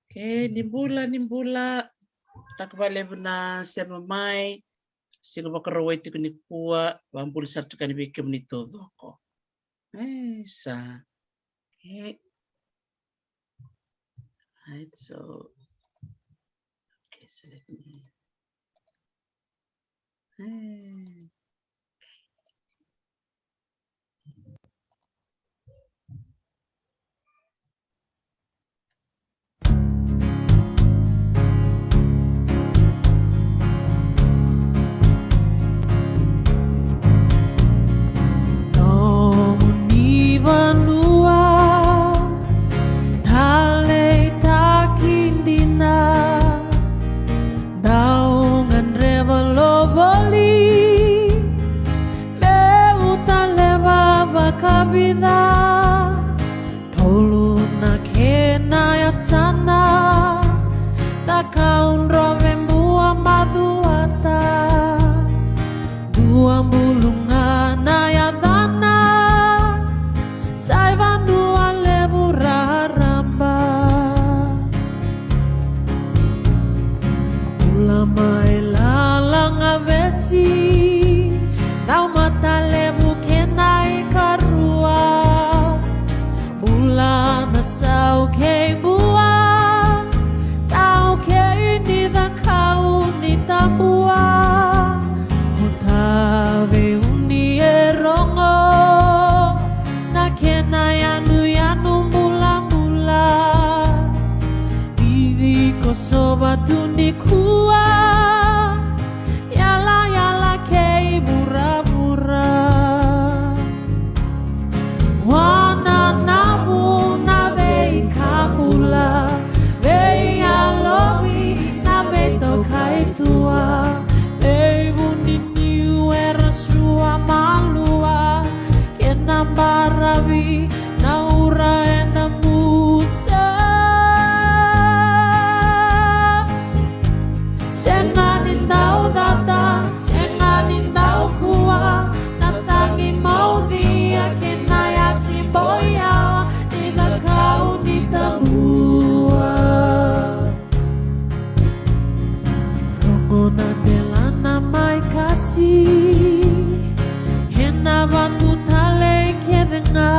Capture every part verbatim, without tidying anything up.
Okay, ni bula, ni bula. Vinaka vakalevu na sema mai. Siga Vakarauwai tiko nikua, vakabula sara tiko yani vei kemuni taucoko. E sa. Okay. Right, so, okay, so let me, e. Nomuni vanua taleitaki dina, dau gadreva lo voli, meu taleva vakavica. Tolu na kena yasana, Cakaudrove, Buamacuata. Dua buluga na yacana, sa i vanua levu raraba. Bula mai Lalagavesi, Caumatalevu kena ikarua. Bula Nasau kei Bua, Taukei ni Cakaunitabua. O Taveuni e rogo na kena yanuyanu bulabula. Vici, Kosova, Tunikua, Yalayala kei Vuravura. Wananavu na veika bula, veiyalovi na veitokaitua, veivuniniu era sua malua, kena baravi na ura eda musa. Sega ni dau cata, sega ni dau kua, na tagi maucia kei na yasi boya ni Cakaunitabua. Rogo na delana mai kasi, ena vatu talei kece ga.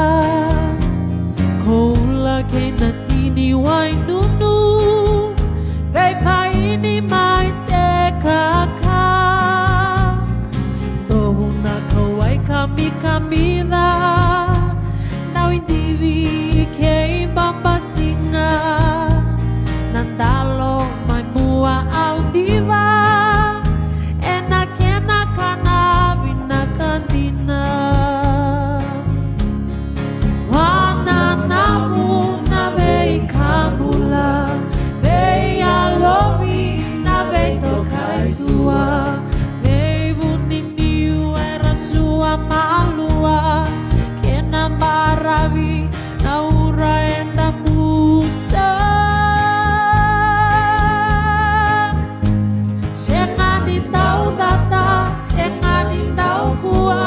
Koula kei na tini wainunu, veipaini mai sekaka. Dovu na kauwai kamikamica, Nauidivi kei Babasiga, na dalo mai Bua au diva, ena kena kana vinaka dina. Wananavu na veika bula, veiyalovi na veitokaitua, veivuniniu era sua malua, kena baravi na ura eda musa. Sega ni dau cata, sega ni dau kua,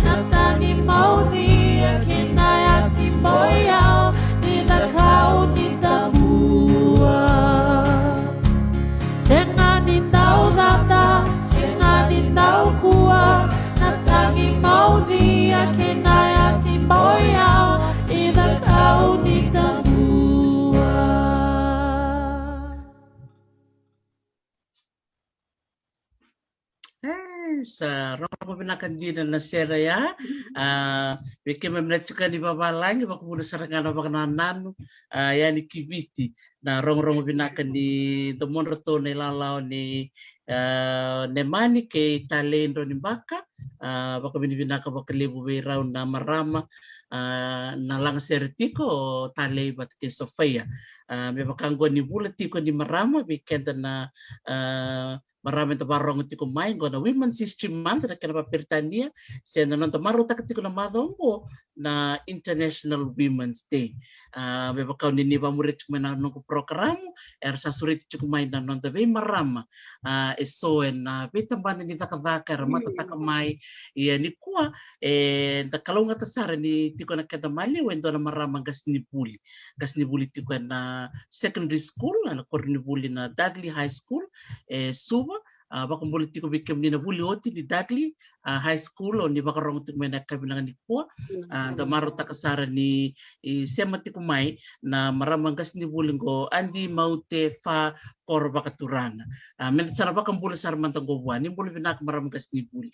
na tagi maucia kei na yasi boya ni Cakaunitabua. Sega ni dau cata, sega ni dau kua, na tagi maucia kei na yasi boya ni Cakaunitabua. E, sa rogo vinaka dina na sere ya. A, vei keimami na tiko ni vavalagi, vakavuna sara ga na vakanananu, a, yani ki Viti. Na rogorogo vinaka ni domodratou na ilawalawa ni, a, Nemani kei Talei Drau ni Baka. A, vakavinavinaka vakalevu vei rau na marama, a, na lagasere tiko o Talei vata kei Sofaia. A, me vaka oqo ni vula tiko ni marama vei keda na, a, marama eda varogo tiko mai, oqo na Women's History Month na kena vaperitania, se na noda marautaka tiko na macawa oqo na International Women's Day. A, me vaka ni ni vamuria tiko mai na noqu porokaramu, era sa sureti tiko mai na noda veimarama, a, eso ena veitabana ni cakacaka era matataka mai. Ia nikua, eda kalougata sara ni tiko na keda maliwa e dua na marama qasenivuli. Qasenivuli tiko ena secondary school, na koronivuli na Dudley High School e Suva. A, vakabula tiko vei kemuni na vuli oti ni Dudley, a, High School, o ni vakarogo tiko mai na yakavi vinaka nikua. A, da marautaka sara ni, e, sema tiko mai na marama qasenivuli qo, Adi Maute Fa Koro Vakaturaga. A, meda sa na vakabula sara mada qo vua. Ni bula vinaka marama qasenivuli.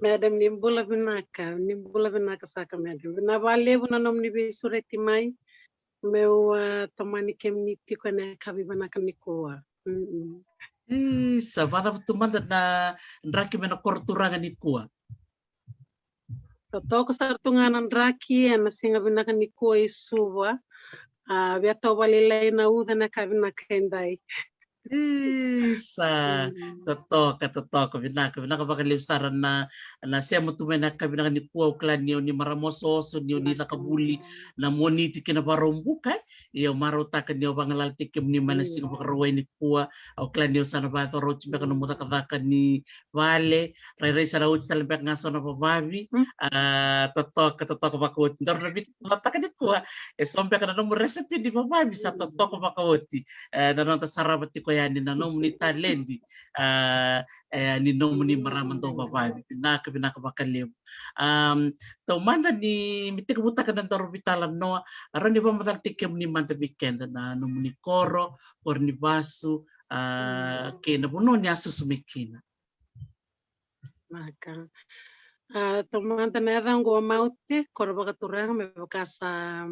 Madam, ni bula vinaka, ni bula vinaka saka, madam. Vinaka vakalevu na nomuni veisureti mai. Meu, a, tomani kemuni tiko ena yakavi vinaka nikua. Mm-mm. E, sa vakacava tu mada na draki mai na koro turaga nikua? Totoka sara tu ga na draki ena siga vinaka nikua i Suva. A, via tau vakalailai na uca na ka vinaka edai. Isa, totoka, totoka, vinaka, vinaka vakalevu sara na, na sema tu mai na ka vinaka nikua. Au kila ni o ni marama osooso, ni o ni caka vuli na Moniti kei na Vakaraubuka, e. Ia au marautaka ni o vagalalataki kemuni mai na siga Vakarauwai nikua. Au kila ni o sa na vakayacora oti beka nomu cakacaka ni vale, rairai sara oti tale beka ga so na vavavi. A, totoka, totoka vakaoti. Daru na veitalanoataka nikua, e so beka na nomu recipe ni vavavi, sa totoka vakaoti. E, na noda sarava tiko yani na nomuni taledi, a, e, ni nomuni marama dau vavavi. Vinaka, vinaka vakalevu. Am, taumada ni me tekivutaka na daru veitalanoa, a, rawa ni vakamacalataki kemuni mada vei keda, na nomuni koro, koro ni vasu, a, kei na vanua ni a susu mai kina. Vinaka. A, taumada na yacaqu o Maute Koro Vakaturaga, me vaka sa,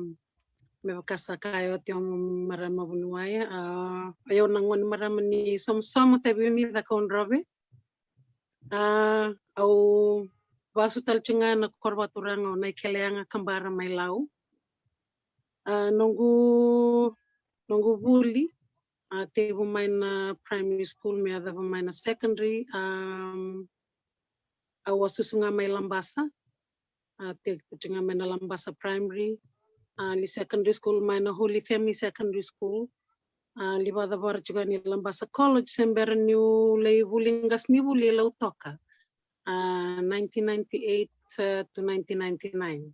me vaka sa kaya oti o marama vuniwai. A, o yau na gone marama ni Somosomo, Tavimi, Cakaudrove. A, au vasu tale tiko ga na koro vakaturaga o Naikeleyaga Kabara mai Lau. A, noqu, noqu vuli, a, tekivu mai na primary school me yacova mai na secondary. Am, au a susu ga mai Labasa. A, tekivu tiko ga mai na Labasa Primary. A, li secondary school mai na Holy Family Secondary School. A, li vakacavara tiko ga ni Labasa College se bera niu lai vuli qasenivuli e Lautoka. A, nineteen ninety-eight, a, to nineteen ninety-nine.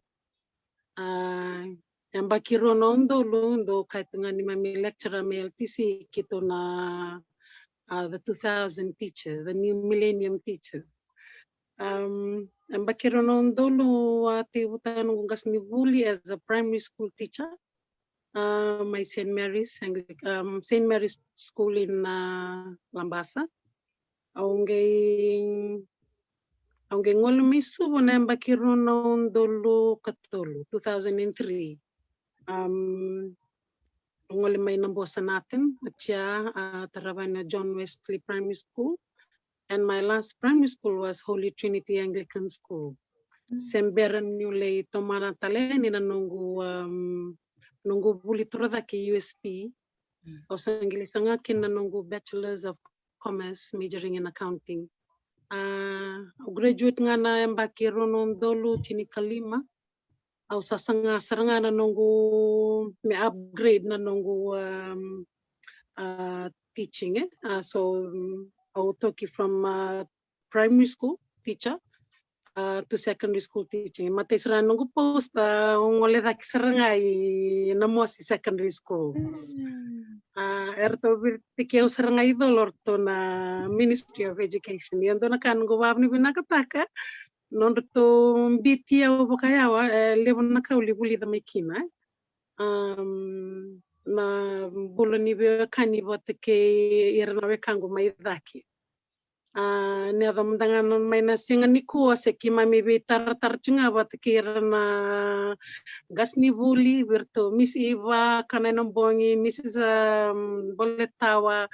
A, yabaki rua na udolu dau kaya tu ga neimami lecturer mai L T C, keitou na, a, the two thousand teachers, the new millennium teachers. Am, yabaki rua na udolu, a, tekivutaka noqu qasenivuli as a primary school teacher, a, mai Saint Mary's Anglic-, am, Saint Mary's School in, a, Labasa. Au qai, au qai gole mai Suva na yabaki rua na udolu ka tolu, two thousand and three. Am, au gole mai Nabua Sanathan, oti a, a, tarava na John Wesley Primary School. And my last primary school was Holy Trinity Anglican School. Se bera niu lai tomana tale yani na noqu, am, noqu vuli torocake i U S P. Au sa qai lai saga kina na noqu Bachelors of Commerce, majoring in accounting. A, au graduate ga na yabaki rua na udolu tinikalima. Au sa saga sara ga na noqu me upgrade na noqu, um, a, teaching, e. A, so, um, au toki from, a, primary school teacher, a, to secondary school teaching. Matai sara noqu post, a, au gole cake sara ga i Namosi Secondary School. A, eratou viritikei au sara ga i colo ratou na Ministry of Education. Ia dua na ka noqu vakavinavinakataka, nodratou biuti au vakayawa, e levu na ka au lai vulica mai kina, e. Am, na bula ni veiwekani vata kei ira na wekaqu mai cake. A, ni yaco mada ga mai na siga nikua, se keimami veitaratara tu ga vata kei ira na qasenivuli, vei iratou Miss Eva Kanainabogi, Missus, am, Boletawa,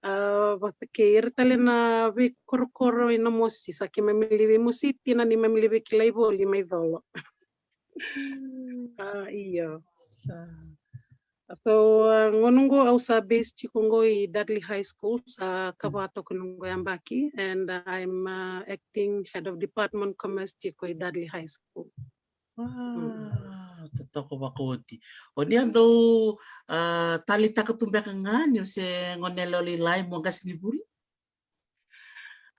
a, vata kei ira tale na veikorokoro i Namosi, sa keimami lai veimositi na neimami lai veikilai voli mai colo. A, io. Sa. So, a, gauna qo au sa base tiko qo i Dudley High School, sa kava toka noqu yabaki, and, a, I'm, a, acting head of department commerce tiko i Dudley High School. Wow, totoka vakaoti. O ni a dau, a, taleitaka tu beka ga ni o se gone yalewa lailai mo qasenivuli?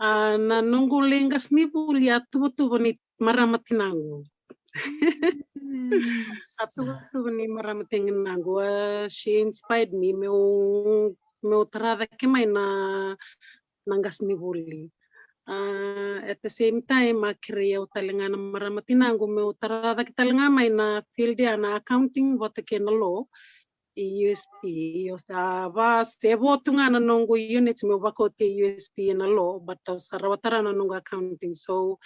A, na noqu lai qasenivuli a tuvatuva ni marama tinaqu. A tuvatuva ni marama tinaqu, uh, she inspired me meu meu tara cake mai na na qasenivuli. Uh, at the same time a kerei au tale ga na marama tinaqu meu tara cake tale ga mai na field ya na accounting vata kei na law i U S P. Io, sa va se vo tu ga na noqu units meu vakaoti e U S P na law, but au sa rawa tara na noqu accounting. So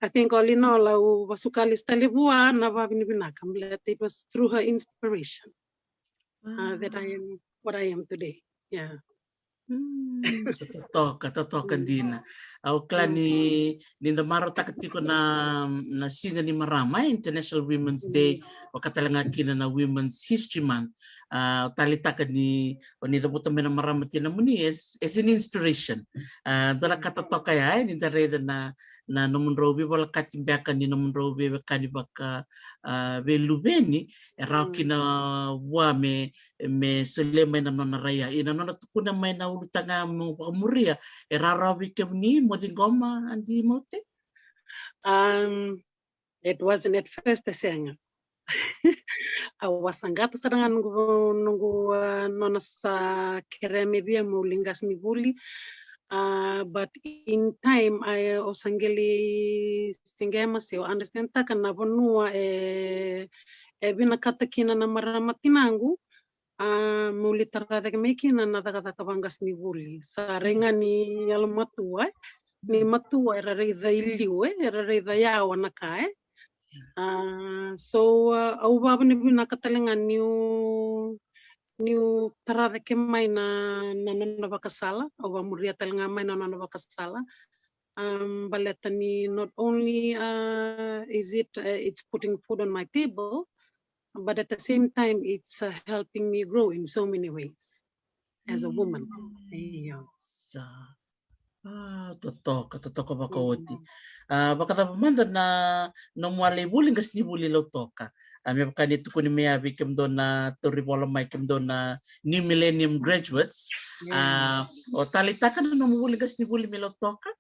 I think all in all au vasuka lesu tale vua na vavinavinaka baleta it was through her inspiration uh, that I am what I am today. Yeah. Mm, sa totoka, totoka dina. Au kila ni ni da marautaka tiko na na siga ni marama, eh, International Women's Day, vaka tale ga kina na Women's History Month. A, talitaka ni o ni cavuta mai na marama tinamuni as, as an inspiration. A, dua na ka totoka ya, eh, ni da raica na na nomudrau veivolekati beka ni nomudrau veiwekani vaka a, veiluveni e rawa kina vua me me solia mai na nona rai ya. Ia na nona tukuna mai na ulutaga mo vakamuria, e rawarawa vei kemuni mo ciqoma, Adi Maute? Um, it wasn't at first, e sega. Au a saqata sara ga noqu noqu uh, nona sa kerea me via meu lai qasenivuli. Uh, but in time I au sa qai lai siqema se au understand taka na vanua e e vinakata kina na marama tinaqu. A, meu lai tara cake mai kina na cakacaka vaqasenivuli. Sa rai ga ni yalomatua, eh? Ni matua era raica i liu, eh? Era raica yawa na ka, eh? A, so uh, au vavinavinaka tale ga niu niu tara cake mai na na nona vakasala. Au vamuria tale ga mai na nona vakasala. Um, baleta ni not only uh, is it uh, it's putting food on my table, but at the same time it's uh, helping me grow in so many ways as a woman. Io. Sa. Ah, totoka, totoka vakaoti. Ah, vakacava mada na nomu a lai vuli qasenivuli Lautoka? Ah, me vaka ni tukuni mai ya vei kemudou na tauri vola mai, kemudou na New Millennium graduates. Ah, o talitaka na nomu vuli qasenivuli mai Lautoka?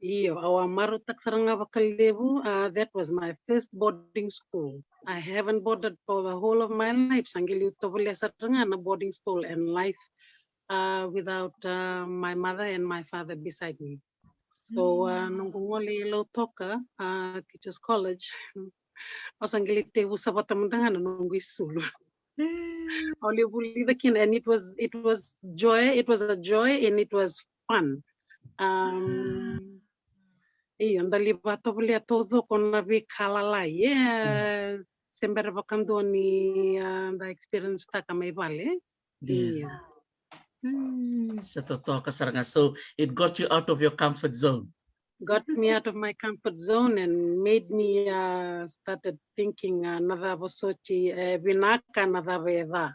Io, au a marautaka sara ga vakalevu. Uh, that was my first boarding school. I haven't boarded for the whole of my life. Sa qai liu tovolea sara ga na boarding school and life uh, without uh, my mother and my father beside me. So uh, noqu gole i Lautoka uh, Teachers College, au sa qai lai tevusa vata mada ga na noqu isulu. Au lai vulica kina, and it was it was joy, it was a joy and it was fun. Um, io, da lai vakatovolea taucoko na veika lalai, e se bera vakadua ni da experience taka mai vale. Io. Sa totoka sara ga. So it got you out of your comfort zone. Got me out of my comfort zone and made me uh, started thinking uh, na cava soti e vinaka, na cava e ca.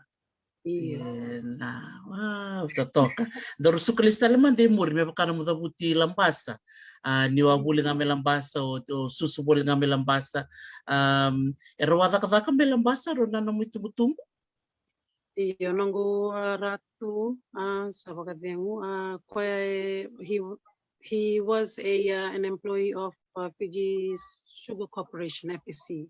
Io. Ena, wow, totoka. Daru suka lesu tale mada i muri me vaka na nomu cavuti Labasa. A, niu a vuli ga mai Labasa, o, o susu voli ga mai Labasa. Um, e rau a cakacaka mai Labasa rau na nomu itubutubu? Io, noqu uh, ratu, uh, sa vakacegu, uh, koya e, he, he was a, uh, an employee of uh, Fiji Sugar Corporation, F S C.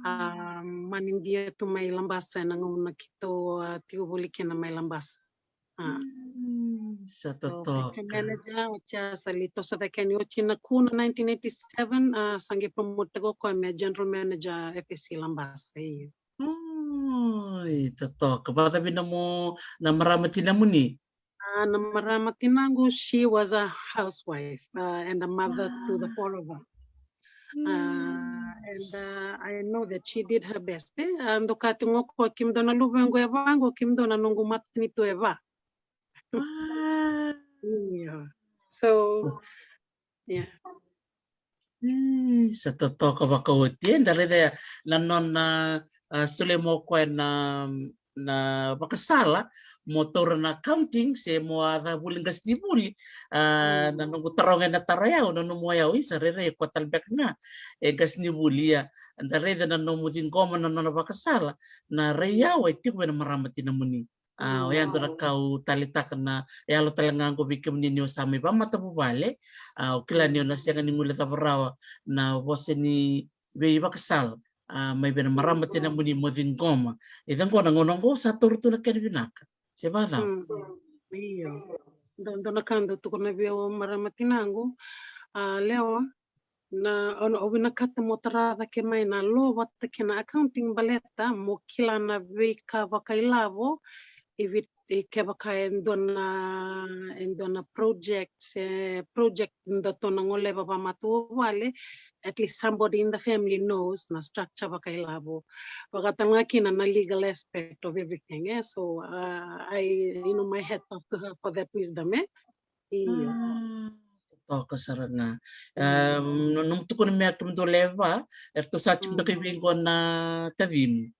Um, manidia tu mai Labasa ena gauna keitou uh, tiko voli kina mai Labasa. Uh, Sa totoka. Manager, oti a sa lai toso cake yani oti na ku na nineteen eighty-seven, uh, sa qai promote taka o koya me general manager F S C Labasa, io. Oi, totoka. Vakacavi na mo na marama tinamuni? Uh, na marama tinaqu, she was a housewife uh, and a mother to the four of us. Uh, and uh, I know that she did her best. Eh? Uh, doka tiko o koya, kemudou na luvequ e va qo, kemudou na noqu matanitu e va. Io. So, yeah. Sa totoka vakaoti, e, da raica na nona a, solia mai o koya na na vakasala mo taura na accounting se mo a ca vuli qasenivuli. A, na noqu taroga ena taro yau, na nomu yau, isa rairai e koya tale beka ga e qasenivuli. Ia, da raica na nomu ciqoma na nona vakasala, na rai yau e tiko vei na marama tinamuni. A, oya dua na ka au taleitaka na yalo tale ga oqo vei kemuni ni o sa mai vakamatavuvale. A, au kila ni o na sega ni guilecava rawa na vosa ni vei vakasala. a, mai vei na marama tinamuni mo ciqoma. E caqo na gauna oqo sa taura tu na kena vinaka. Se vacava? Mm. Io. Dua, dua na ka dau tukuna vei au marama tinaqu, a, Lewa, na, o, o vinakata mo tara cake mai na law vata kei na accounting baleta mo kila na veika vakailavo e vit-, e kevaka e dua na, e dua na project, se project datou na goleva vamatavuvale, at least somebody in the family knows na structure vakailavo. Vakatalega kina na legal aspect of everything, eh? So, uh, I, you know, my hat off to her for that wisdom, eh? Io. Ah, totoka sara ga. Um, no, nomu tukuna me kemudou lewe va, eratou sa tiko beka i vei qo na tacimu?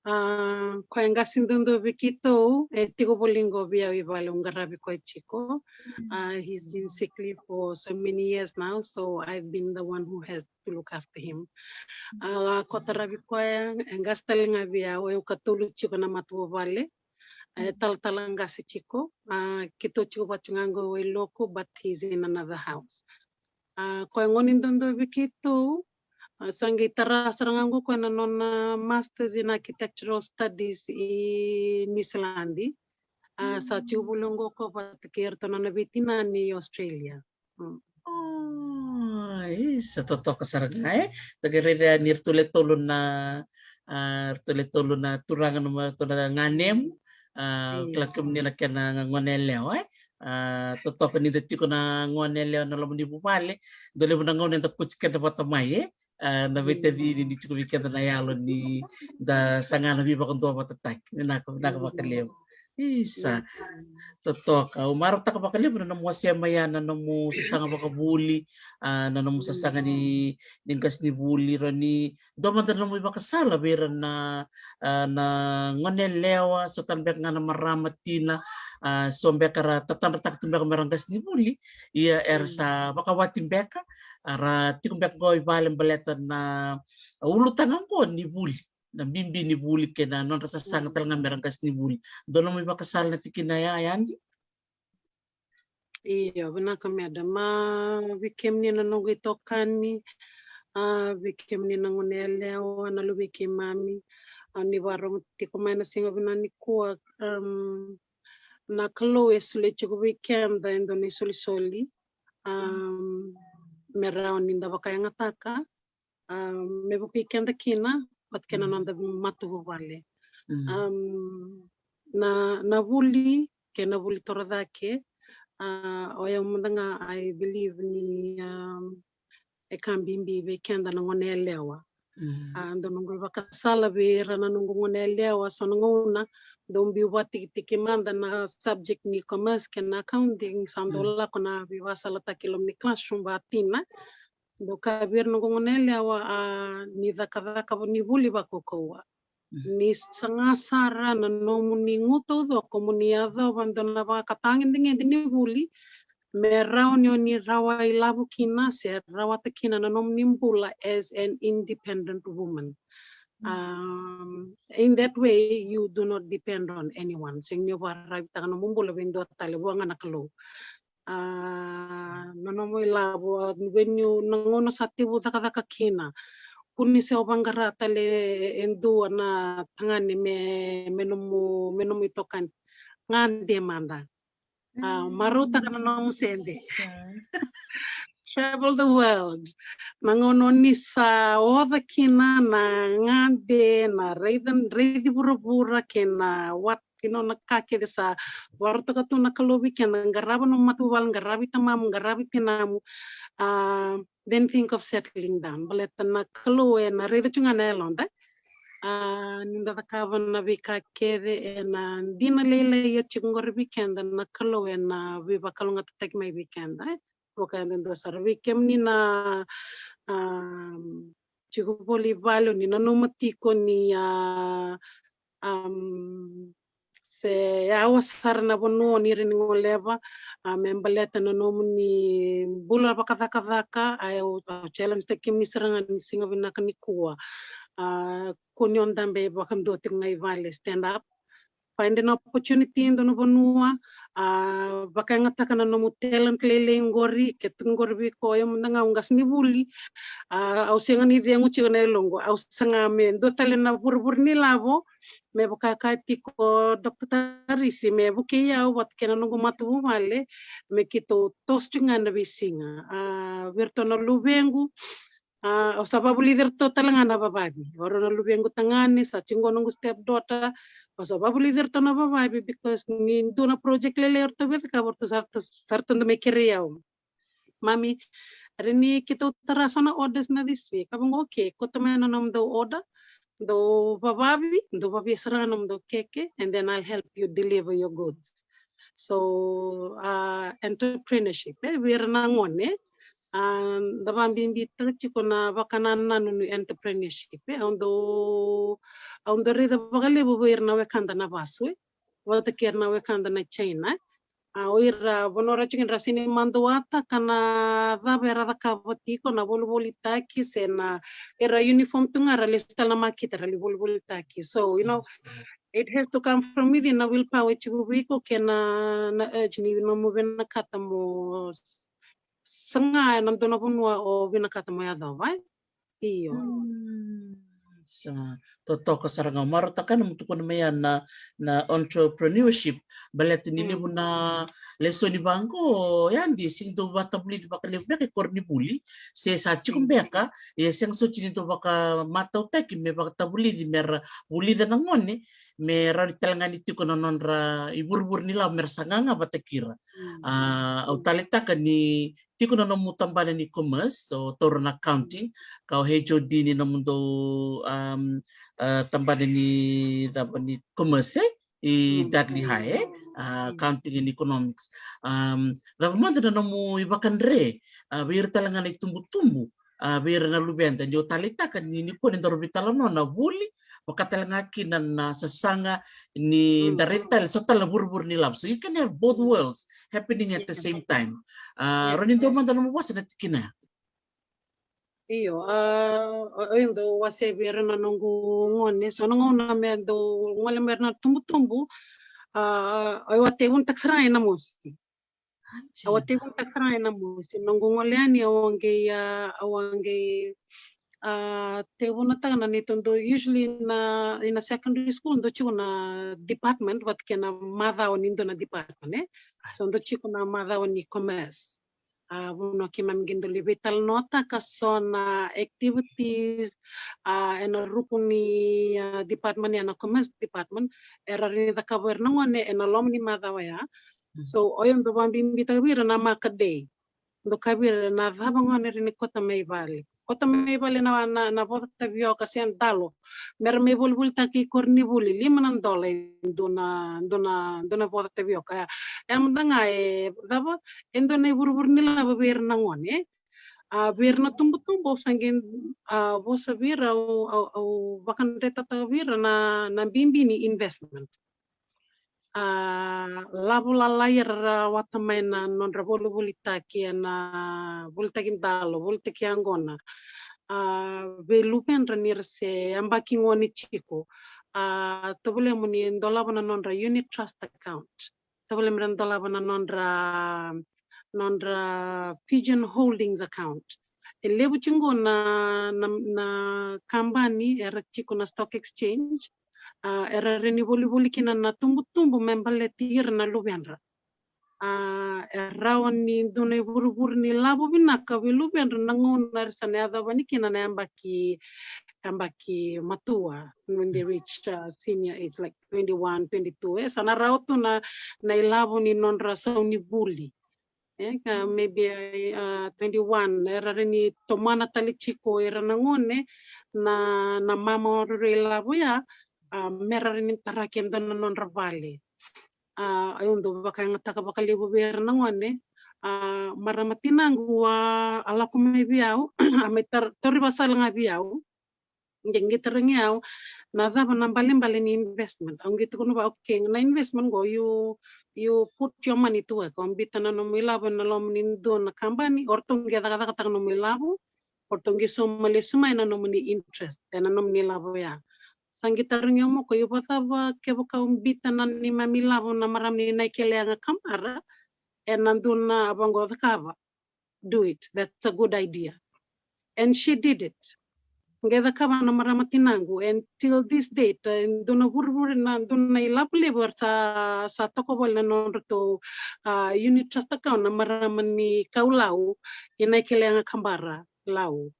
Ah, koya e qase duadua vei keitou, e tiko voli qo vei au i vale, au qaravi koya tiko. Ah, he's been sick leave for so many years now, so I've been the one who has to look after him. Ah, ko taravi koya, e qase tale ga vei au, e ikatolu tiko na matavuvale. E talatala qase tiko, ah, keitou tiko vata ga qo i Loku, but he's in another house. Ah, koya gone duadua vei keitou, ah, sa qai tara sara ga qo koya na nona masters in architectural studies i New Zealand. Ah, sa tiko voli qo ko vata kei iratou na nona veitinani i Australia. Mm. Oh, isa, totoka sara ga, eh? Toka raica ni ratou le tolu na, ah, ratou le tolu na turaga na ma-, ratou na ganemu, ah, kila kemuni na kena gone yalewa, eh? Ah, totoka ni da tiko na gone yalewa na loma ni vuvale, dau levu na gauna eda kauti keda vata mai, eh? Ah, na veitacini ni tiko vei keda na yalo ni da saga na veivakaduavatataki. Vinaka, vinaka vakalevu. Isa. Totoka. Au marautaka vakalevu na nomu wasea mai ya na nomu sasaga vakavuli, ah, na nomu sasaga ni, ni qasenivuli, ra ni dua mada na nomu ivakasala vei ira na, ah, na gone yalewa, so tale beka ga na marama tina, ah, so beka ra tatadrataka tu beka me ra qasenivuli, ia era sa vakawati beka, ah, ra tiko beka qo i vale baleta na ulutaga qo ni vuli, na bibi ni vuli kei na nodra sasaga tale ga me ra qasenivuli. Dua nomu ivakasala na tikina ya, Yadi? Io, vinaka madam. Ma vei kemuni na noqu itokani, ah, vei kemuni na gone yalewa, na luvei keimami, ah, ni vakarorogo tiko mai na siga vinaka nikua, um, na Kalou e solia tiko vei keda e dua na isolisoli, um, me rawa ni da vakayagataka, ah, me vukei keda kina vata kei na noda matavuvale. Um, na, na vuli kei na vuli torocake, ah, o yau mada ga, I believe ni, um, e ka bibi vei keda na gone yalewa. Ah, dua noqu ivakasala vei ira na noqu gone yalewa, so na gauna dau biu vakatikitiki mada na subject ni commerce kei na accounting, sa dau lako na veivakasalataki i loma ni classroom vakatina. Dau kaya vei ira noqu gone yalewa, ah, ni cakacaka ni vuli vakaukauwa. Ni saga sara na nomuni gu taucoko mo ni yacova dua na vakatagedegede ni vuli me rawa ni o ni rawa ilavo kina se rawata kina na nomuni bula as an independent woman. Um, in that way, you do not depend on anyone. Sega ni o vakararavitaka nomu bula vei dua tale, vua ga na Kalou. Ah, na nomu ilavo, ah, vei niu na gauna sa tevu cakacaka kina, kua ni se o vaqara tale e dua na tagane me, me nomu, me nomu itokani. Gade mada. Ah, marautaka na nomu sede. Travel the world. Na gauna o ni sa oca kina na gade, na raica, raici vuravura kei na what, you know, na ka kece sa vakarautaka tu na Kalou vei keda, qarava nomu matavuvale, qaravi tamamu, qaravi tinamu. Ah, then think of settling down. Baleta na Kalou ena raica tu ga na yaloda. Ah, ni da cakava na veika kece ena dina lailai e tiko qori vei keda, na Kalou ena veivakalougatataki mai vei keda, eh? Vakayadudua sara vei kemuni na, um, tiko voli vale, ni nanuma tiko ni, ah, um, se yawa sara na vanua o ni rawa ni goleva, ah, me baleta na nomuni bula vakacakacaka, ah, au, au challenge taki kemuni sara ga ni siga vinaka nikua. Ah, kua ni o dabe vakadua tiko ga i vale, stand up. find an opportunity e dua na vanua, a, vakayagataka na nomu talent lailai qori, ke tu qori vei iko, o yau mada ga au qasenivuli, a, au sega ni cegu tiko na yaloqu, au saga me dua tale na vurevure ni lavo, me vaka ka tiko Doctor Tarisi, me vukei au vata kei na noqu matavuvale, me keitou toso tiko ga na veisiga. A, vei iratou na luvequ, a, au sa vavulici iratou tale ga na vavavi. O rau na luvequ tagane, sa tiko qo noqu step daughter, au sa vavulici iratou na vavavi because ni dua na project lailai o ratou via cakava, o ratou sa ratou, sa ratou dau mai kerei au. Mami, rai ni keitou tara so na orders na this week. Ka vaqo, okay, kauta mai na nomudou order, dou vavavi, dou vavia sara ga nomudou keke, and then I'll help you deliver your goods. So, uh, entrepreneurship, e, vei ira na gone, a, da vabibitaka tiko na vakanananu ni entrepreneurship, e, au dau, au dau raica vakalevu vei ira na wekada na vasu, e, vata kei ira na wekada na China, e. A, o ira vanua ra tiko ni ra sega ni maduataka na cava era cakava tiko, na volivolitaki se na era uniform tu ga, ra lesu tale na makete ra lai volivolitaki. So, you know, it has to come from within, na willpower tiko vei iko kei na, na urge ni nomu vinakata mo s-, saga ena dua na vanua o vinakata mo yacova, e? Io. Mm. Sa totoka sara ga, marautaka na nomu tukuna mai ya na, na entrepreneurship. Baleta ni levu na lesoni vaqo, ya di sega ni dau vatavulici vakalevu beka e koronivuli, se sa tiko beka, ia sega soti ni dau vakamatautaki me vakatavulici me ra vulica na gone, me rawa ni tale ga ni tiko na nodra ivurevure ni lavo me ra saga ga vata kei ira. Mm. A, au taleitaka ni tiko na nomu tabana ni commerce, o taura na accounting, ka o H O D ni nomudou, um, a, tabana ni, tabana ni commerce, e, i Dudley High, e, a, accounting and economics. Um, cava mada na nomu ivakadre, a, vei ira tale ga na itubutubu, a, vei ira na luveda, ni o taleitaka ni, ni kua ni daru veitalanoa na vuli, vaka tale ga kina na sasaga ni da raica tale so tale na vurevure ni lavo. So you can have both worlds happening at the same time. A, rawa ni dua mada nomu vosa na tikina ya. Io, a, o, o, au dau wasea vei ira na noqu gone, so na gauna me dau gole mai ira na tubutubu, a, au a tekivunataka sara ga ena mosi. Au a tekivunataka sara ga ena mosi. Noqu gole yani au a qai, a, au a qai, a, tekivunataka na neitou dau, usually na, ena secondary school dau tiko na department vata kei na macawa ni dua na department, e? So dau tiko na macawa ni commerce. A, vanua keimami qai dau lai veitalanoataka so na activities, a, ena ruku ni, a, department ya, na commerce department, era rawa ni cakava o ira na gone ena loma ni macawa ya. So o yau dau vabibitaka vei ira na marker day. Dau kaya vei ira na cava gone rawa ni kauta mai vale. Kauta mai vale na, na, na voca tavioka se dalo. Me ra mai volivolitaki i koronivuli, lima na dola e dua na, dua na, dua na voca tavioka. Ya, ya mada ga e cava, e dua na ivurevure ni lavo vei ira na gone. A, vei ira na tubutubu, au sa qai, a, vosa vei ira, au, au, au vakadretaka vei ira na, na bibi ni investment. A, lavo lalai era rawata mai na nodra volivolitaki, ena volitaki dalo, volitaki yaqona. A, vei luvedra ni ra se yabaki gone tiko. A, tovolea mo ni dolava na nodra unit trust account. Tovolea me ra dolava na nodra, nodra Fijian Holdings account. E levu tiko na, na, na kabani era tiko na stock exchange, a, era rawa ni volivoli kina na tubutubu me baleti ira na luvedra. A, e rawa ni dua na ivurevure ni lavo vinaka vei luvedra na gauna era sa na yacova yani kina na yabaki, yabaki matua, when they reach, uh, senior age, like twenty-one, twenty-two, e, sa na rawa tu na, na ilavo ni nodra saunivuli. E, ka maybe, uh, twenty-one, era rawa ni tomana tale tiko ira na gone na, na mama o ira ilavo ya, a, me ra rawa ni taraki e dua na nodra vale. A, au dau vakayagataka vakalevu vei ira na gone. A, marama tinaqu a, a lako mai vei au, a mai tar-, tauri vasala ga vei au. Qai, qai tarogi au na cava na balebale ni investment. Au qai tukuna vua, okay, na investment qo, you, you put your money to work. O biuta na nomu ilavo ena loma ni dua na kabani, o ratou qai cakacakataka nomu ilavo, o ratou qai sauma lesu mai na nomuni interest ena nomuni ilavo ya. Sa qai tarogi au mai o koya, io vakacava kevaka au biuta na neimami ilavo na marama ni Naikeleyaga Kabara ena dua na vaqo, cakava. Do it. That's a good idea. And she did it. Qai cakava na marama tinaqu, and till this date, e dua na vurevure, na dua na ilavo levu era sa, sa toka voli na nodratou, a, unit trust account na marama ni Kaulau, i Naikeleyaga Kabara, Lau.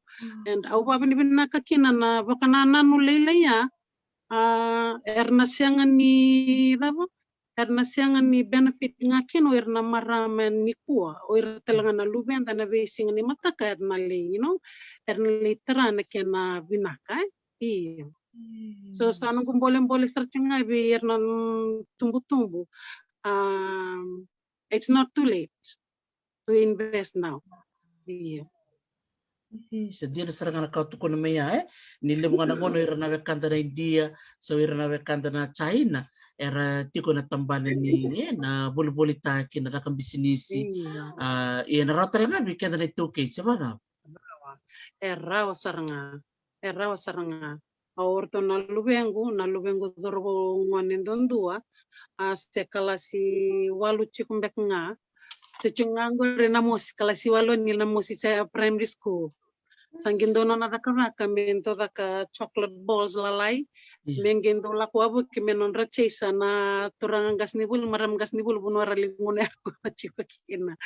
And au vakavinavinaka kina na vakanananu lailai ya, a, era na sega ni cava, era na sega ni benefit ga kina o ira na marama nikua, o ira tale ga na luveda ena veisiga ni mataka era na lai, you know, era na lai tara na kena vinaka, e? Io. So sa noqu bolebole sara tiko ga vei ira na, mm, tubutubu. Um, it's not too late to invest now. Io. E, sa dina sara ga na ka o tukuna mai ya, e? Ni levu ga na gauna o ira na wekada na Idia, so o ira na wekada na China, era tiko na tabana ni, e, na volivolitaki, na caka bisinisi. Io. A, ia na rawa tale ga vei keda na iTaukei, se vacava? E rawa sara ga. E rawa sara ga. O ratou na luvequ, na luvequ cauravou gone duadua, a, se kalasi walu tiko beka ga. Se tiko ga qori Namosi, kalasi walu ni Namosi se primary school. Sa qai dua nona cakacaka me dau caka chocolate balls lalai. Io. Me qai dau lako wavoki me nodra chase na turaga qasenivuli, marama qasenivuli, vanua ra lai gunu yaqona tiko kina.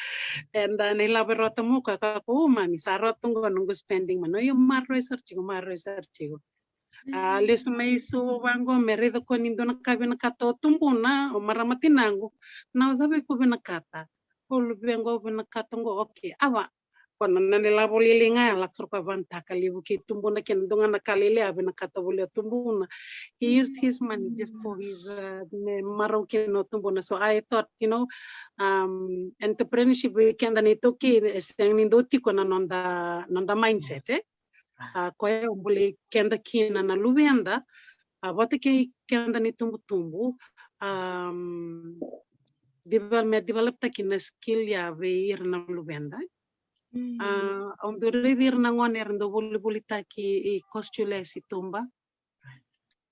And, a, na ilavo e rawata mai o koya, kaya o koya, o mami, sa rawa tu qo noqu spending money. Io, maroroi sara tiko, maroroi sara tiko. A, lesu mai Suva vaqo me raica o koya ni dua na ka vinakata o tubuna, o marama tinaqu. Na, o cava iko vinakata? O luvequ, au vinakata qo, okay. A va, o koya na, na ilavo lailai ga ya, lako sara o koya vanataka, levu kei tubuna kina, dua ga na ka lailai a vinakata voli o tubuna. He used his money just for his, uh, me marau kina o tubuna. So I thought, you know, um, entrepreneurship vei keda na iTaukei, e sega ni dau tiko na noda, noda mindset, e? A, koya au bolei keda kina na luveda, a, vata kei keda na itubutubu, um, develop, me developtaki na skill ya vei ira na luveda. A, au dau raici ira na gone era dau volivolitaki i Coast to Less i tuba.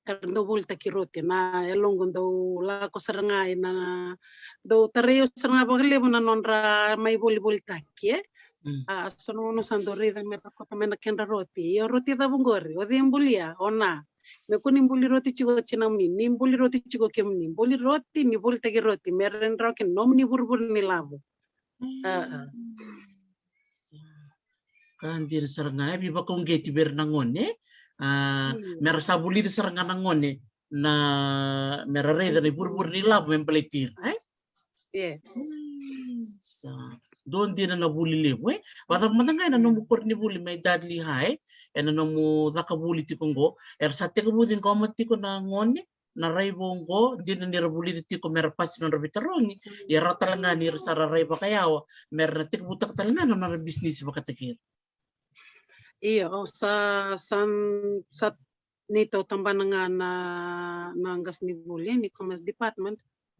Era dau volitaki roti, na yaloqu dau lako sara ga ina, dau tarai au sara ga vakalevu na nodra mai volivolitaki, e? Mm. A, so na gauna sa dau raica me ra kauta mai na kedra roti. Io, roti cava qori? O cei e bulia? O Na. Me kua ni buli roti tiko o tinamuni, ni buli roti tiko o kemuni. Buli roti, ni volitaki roti. Me rawa kina nomuni vurevure ni lavo. A, a. Ka dina sara ga, e, veivakauqeti vei ira na gone, e? A, mm, me ra sa vulici sara ga na gone, na, me ra raica na ivurevure ni lavo me baleti ira, e? Yes. Mm, sa dua dina na vuli levu, e? Vakacava mada ga ena nomu koronivuli mai Dudley High, ena nomu caka vuli tiko qo, era sa tekivu ciqoma tiko na gone na raivoqo, dina ni ra vulica tiko me ra pasi nodra veitarogi, ia rawa tale ga ni ra sa ra rai vakayawa me ra na tekivutaka tale ga na nodra bisinisi vakataki ira. Io, au sa, sa, sa neitou tabana ga na, na qasenivuli ni Commerce Department.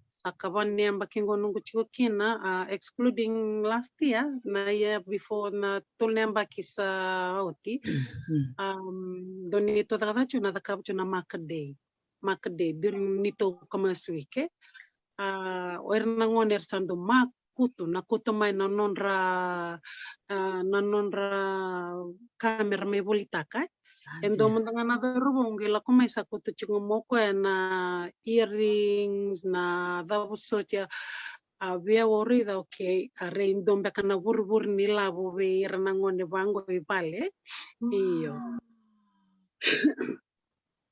Sa ka va na yabaki qo noqu tiko kina, a, excluding last year, na year before, na tolu na yabaki sa oti. Mm. Um, dua neitou cakacaka tiko na cakava tiko na market day. Market day, during neitou Commerce Week, e. A, o ira na gone era sa dau makutu, na kutu mai na nodra, a, na nodra ka me ra mai volitaka, e. A, e dua mada ga na cauravou qai lako mai sa kutu tiko mai o koya na earrings, na cava soti, a, vei au au raica, okay, a, rairai dua beka na vurevure ni lavo vei ira na gone vaqo i vale. Io. Wow.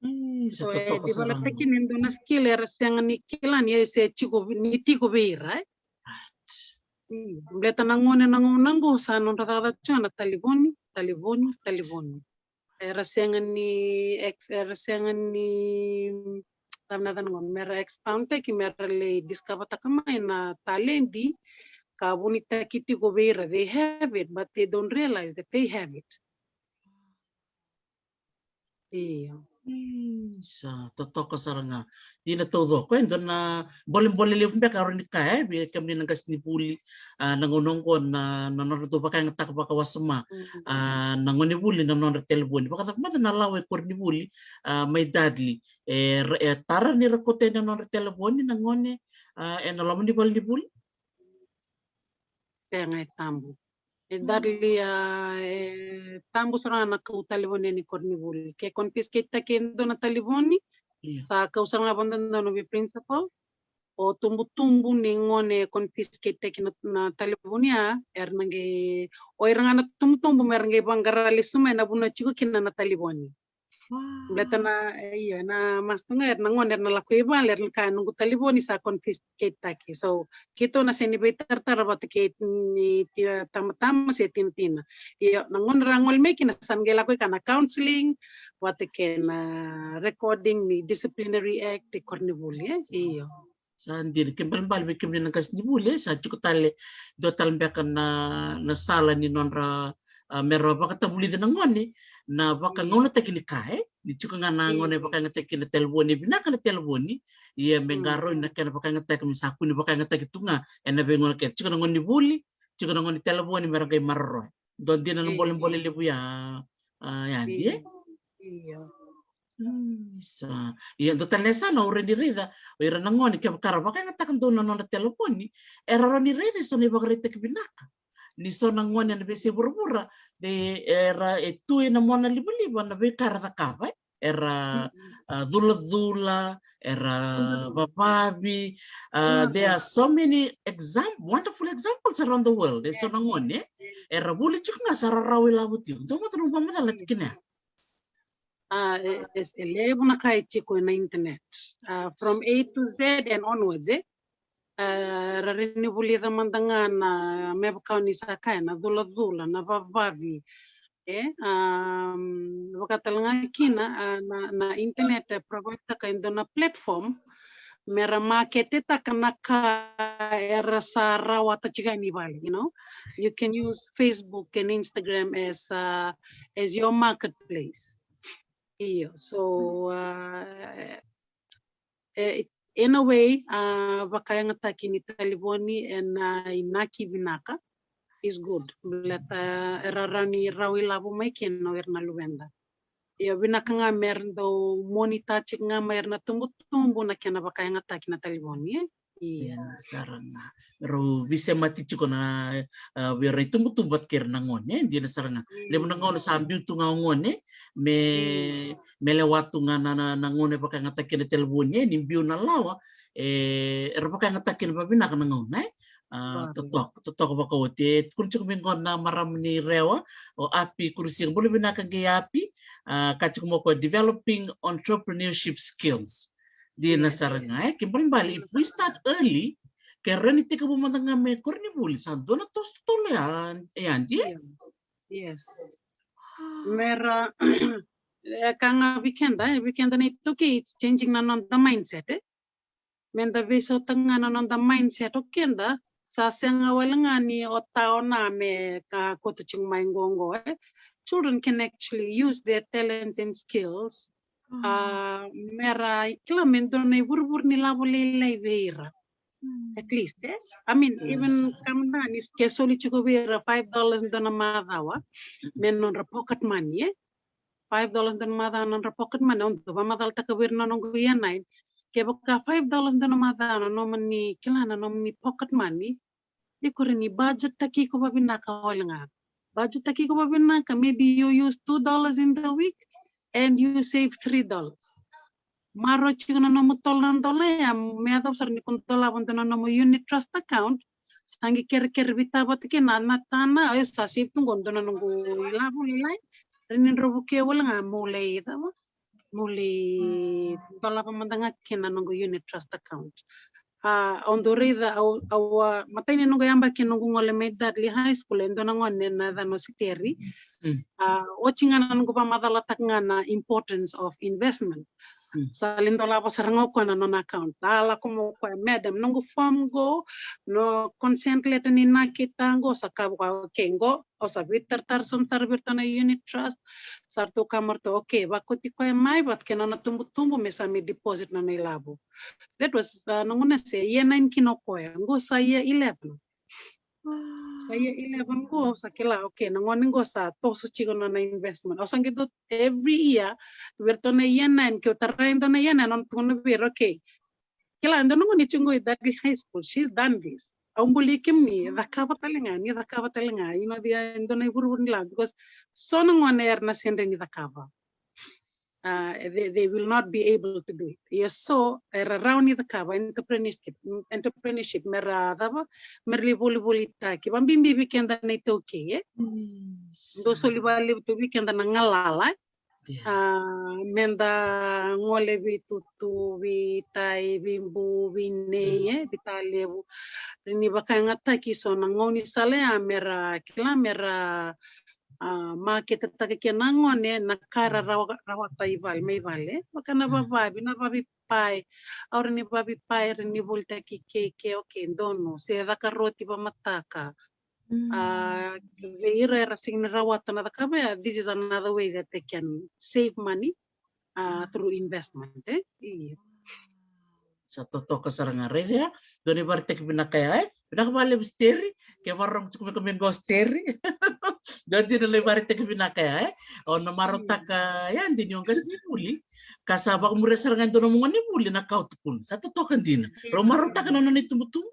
E, sa totoka sara ga. So e developtaki ni dua na skill era sega ni kila ni se tiko, ni tiko vei ira, e? Right. Mm, baleta na gone na gauna qo sa nodra cakacaka tiko na talevoni, talevoni, talevoni. Era sega ni ex-, era sega ni, cava na yacana qo, me ra expoundtaki, me ra lai discovertaka mai na taledi ka vunitaki tiko vei ira. They have it, but they don't realize that they have it. Io. Isa, totoka sara ga. Dina taucoko, e dua na bolebole levu beka au rawa ni kaya, e, vei kemuni na qasenivuli, a, na gauna oqo na, na nodra dau vakayagataka vakawasoma, a, na gonevuli na nodra televoni. Vakacava mada na lawa e koronivuli, a, mai Dudley, e, e tara ni ra kauta yani na nodra televoni na gone, a, ena loma ni valenivuli? Sega, e tabu. E Dudley, a, e tabu sara ga na kau talevoni ni koronivuli. Ke confiscate-taki e dua na talevoni, sa kau sara ga vakadodonu vei principal. O tubutubu ni gone e confiscate-taki na, na talevoni, a, era na qai, o ira ga na tubutubu me ra qai vaqara lesu mai na vanua tiko kina na talevoni. Baleta na, e, io, na master ga, era na gone era na lako i vale, era na kaya noqu talevoni sa confiscate-taki. So keitou na sega ni veitaratara vata kei ni tina tamatama se tinatina. Io, na gauna ra gole mai kina sa na qai lako i ka na counselling vata kei na recording ni disciplinary act e koronivuli, e? Io. Sa dina, ke balebale vei kemuni na qasenivuli, e, sa tiko tale, dua tale beka na, na sala ni nodra, a, me ra vakatavulica na gone na vakagaunataki ni ka, e? Ni tiko ga na gone vakayagataki na televoni, e vinaka na televoni, ia me qarauni na kena vakayagataki, me sa kua ni vakayagataki tu ga ena veigauna kece. Tiko na gonevuli, tiko na gone televoni me ra qai maroroya. Dua dina na bolebole levu ya, a, ya di, e? Io. Isa. Ia dua tale na yasana au rawa ni raica, o ira na gone kevaka ra vakayagataka donu na nodra televoni, era rawa ni raica eso na ivakaraitaki vinaka. Ni so na gone ena veiyasai vuravura, de era, e tu ena mona livaliva na veika era cakava, e? Era, a, culacula, era vavavi, a, there are so many exam-, wonderful examples around the world. E so na gone, e? Era vuli tiko ga sa ra rawa ilavo tiko. Dua mada na vakamacala na tikina ya. A, e, e, e levu na ka e tiko ena internet. A, from A to Z and onwards, e? A, ra rawa ni vulica mada ga na, me vaka o ni sa kaya, na culacula, na vavavi. E, a, vaka tale ga kina, a, na, na internet e provide-taka e dua na platform me ra market-taka na ka era sa rawata tiko yani i vale, you know. You can use Facebook and Instagram as, uh, as your marketplace. Io, so, uh, e, in a way, a, vakayagataki ni talevoni ena inaki vinaka is good. Baleta era rawa ni rawa ilavo mai kina o ira na luveda. Ia vinaka ga me ra dau monitor tiko ga mai ira na tubutubu na kena vakayagataki na talevoni, e? Ia. Dina sara ga. Rau veisemati tiko na, a, vei ira itubutubu vata kei ira na gone, e? Dina sara ga. Levu na gauna sa biu tu ga o gone me, me lewa tu ga na, na, na gauna e vakayagataki na televoni, e? Ni biu na lawa, e, era vakayagataki na vavinaka na gauna, e? A, totoka, totoka vakaoti. E tukuna tiko mai qo na marama ni Rewa, o Api Kurusiga. Bula vinaka qai Api, a, ka tiko mai o koya, developing entrepreneurship skills. Dina sara ga, e, ke balebale, if we start early, ke rawa ni tekivu mada ga mai koronivuli, sa dua na toso totolo ya, e, ya di, e? Yes. Me ra, e, ka ga vei keda, e, vei keda na iTaukei, it's changing na noda mindset, e? Meda veisautaka ga na noda mindset o keda, sa sega wale ga ni o taona me ka kauta tiko mai qoqo, e? Children can actually use their talents and skills. A, me ra kila me dua na ivurevure ni lavo lailai vei ira. At least, e? I mean, even come down, ni ke soli tiko vei ira five dollars dua na macawa me nodra pocket money, e? Five dollars dua na macawa na nodra pocket money, au dau vakamacalataka vei ira na noqu year nine. Kevaka five dollars dua na macawa na nomuni, kila, na nomuni pocket money, iko rawa ni budget-taki iko vavinaka wale ga. Budget-taki iko vavinaka, maybe you use two dollars in the week and you save three dollars. Maroroi tiko na nomu tolu na dola ya, me yacova sara ni ko dolava dua na nomu unit trust account, sa qai kerekere vei tavata kei na, na tana, o yau sa save tu qo dua na noqu ilavo lailai. Rawa ni drau vukea wale ga mo lai cava, mo lai dolava mada ga kina na noqu unit trust account. A, au dau raica, au, au, a, matai ni noqu yabaki noqu gole mai Dudley High School, e dua na gone na yacana o Siteri. A, oti ga na noqu vakamacalataka ga na importance of investment. Sa lai dolava sara ga o koya na nona account. A lako mai o koya, "Madam, noqu form qo, no consent letter ni nakita qo." Sa kaya o koya, "Okay, qo o sa veitaratara sobu sara vei iratou na unit trust." Sa ratou kaya mai o ratou, "Okay, vakoti koya mai vata kei na nona tubutubu me sa mai deposit na nona ilavo." That was, uh, na gauna se year nine kina o koya. Qo sa year eleven. Sa year eleven qo, sa kila, okay, na gone qo sa toso tiko na nona investment. Au sa qai dau, every year, vei iratou na year nine, ke au tarai e dua na year nine, au na tukuna vei ira, okay. Kila, e dua na gone tiko qo i Dudley High School, she's done this. Au buli kemuni, cakava tale ga, ni cakava tale ga, you know, the, e dua na ivurevure ni lavo, because so na gone era na sega ni cakava. Uh, they, they will not be able to do it. Ia so, era rawa ni cakava entrepreneurship, entrepreneurship, mera cava, mera lai volivolitaki. Vakabibi vei keda na iTaukei, e? Dau soli vakalevu tu vei keda na galala, e? Ah, meda gole veitutu, veitai, veibu, veinei, e? Veitalevu. Ni vakayagataki so na gaunisala ya, mera kila, mera a, maketetaka kina na gone na ka era rawa, rawata i vale, mai vale. Vaka na vavavi, na vavipai. Au rawa ni vavipai, rawa ni volitaki keke, okay, donu. Se caka roti vamataka. A, vei ira era sega ni rawata na cakava ya, this is another way that they can save money, a, through investment, e? Io. Sa totoka sara ga, raica ya. Dua na ivakaraitaki vinaka ya, e? Vinaka vakalevu Steri. Ke vakarorogo tiko mai o koya qo Steri. Dua dina na ivakaraitaki vinaka ya, e? O na marautaka ya dina ni o qasenivuli. Ka sa vakamuria sara ga e dua nomu gonevuli na ka o tukuna. Sa totoka dina. Rau marautaka na nona itubutubu.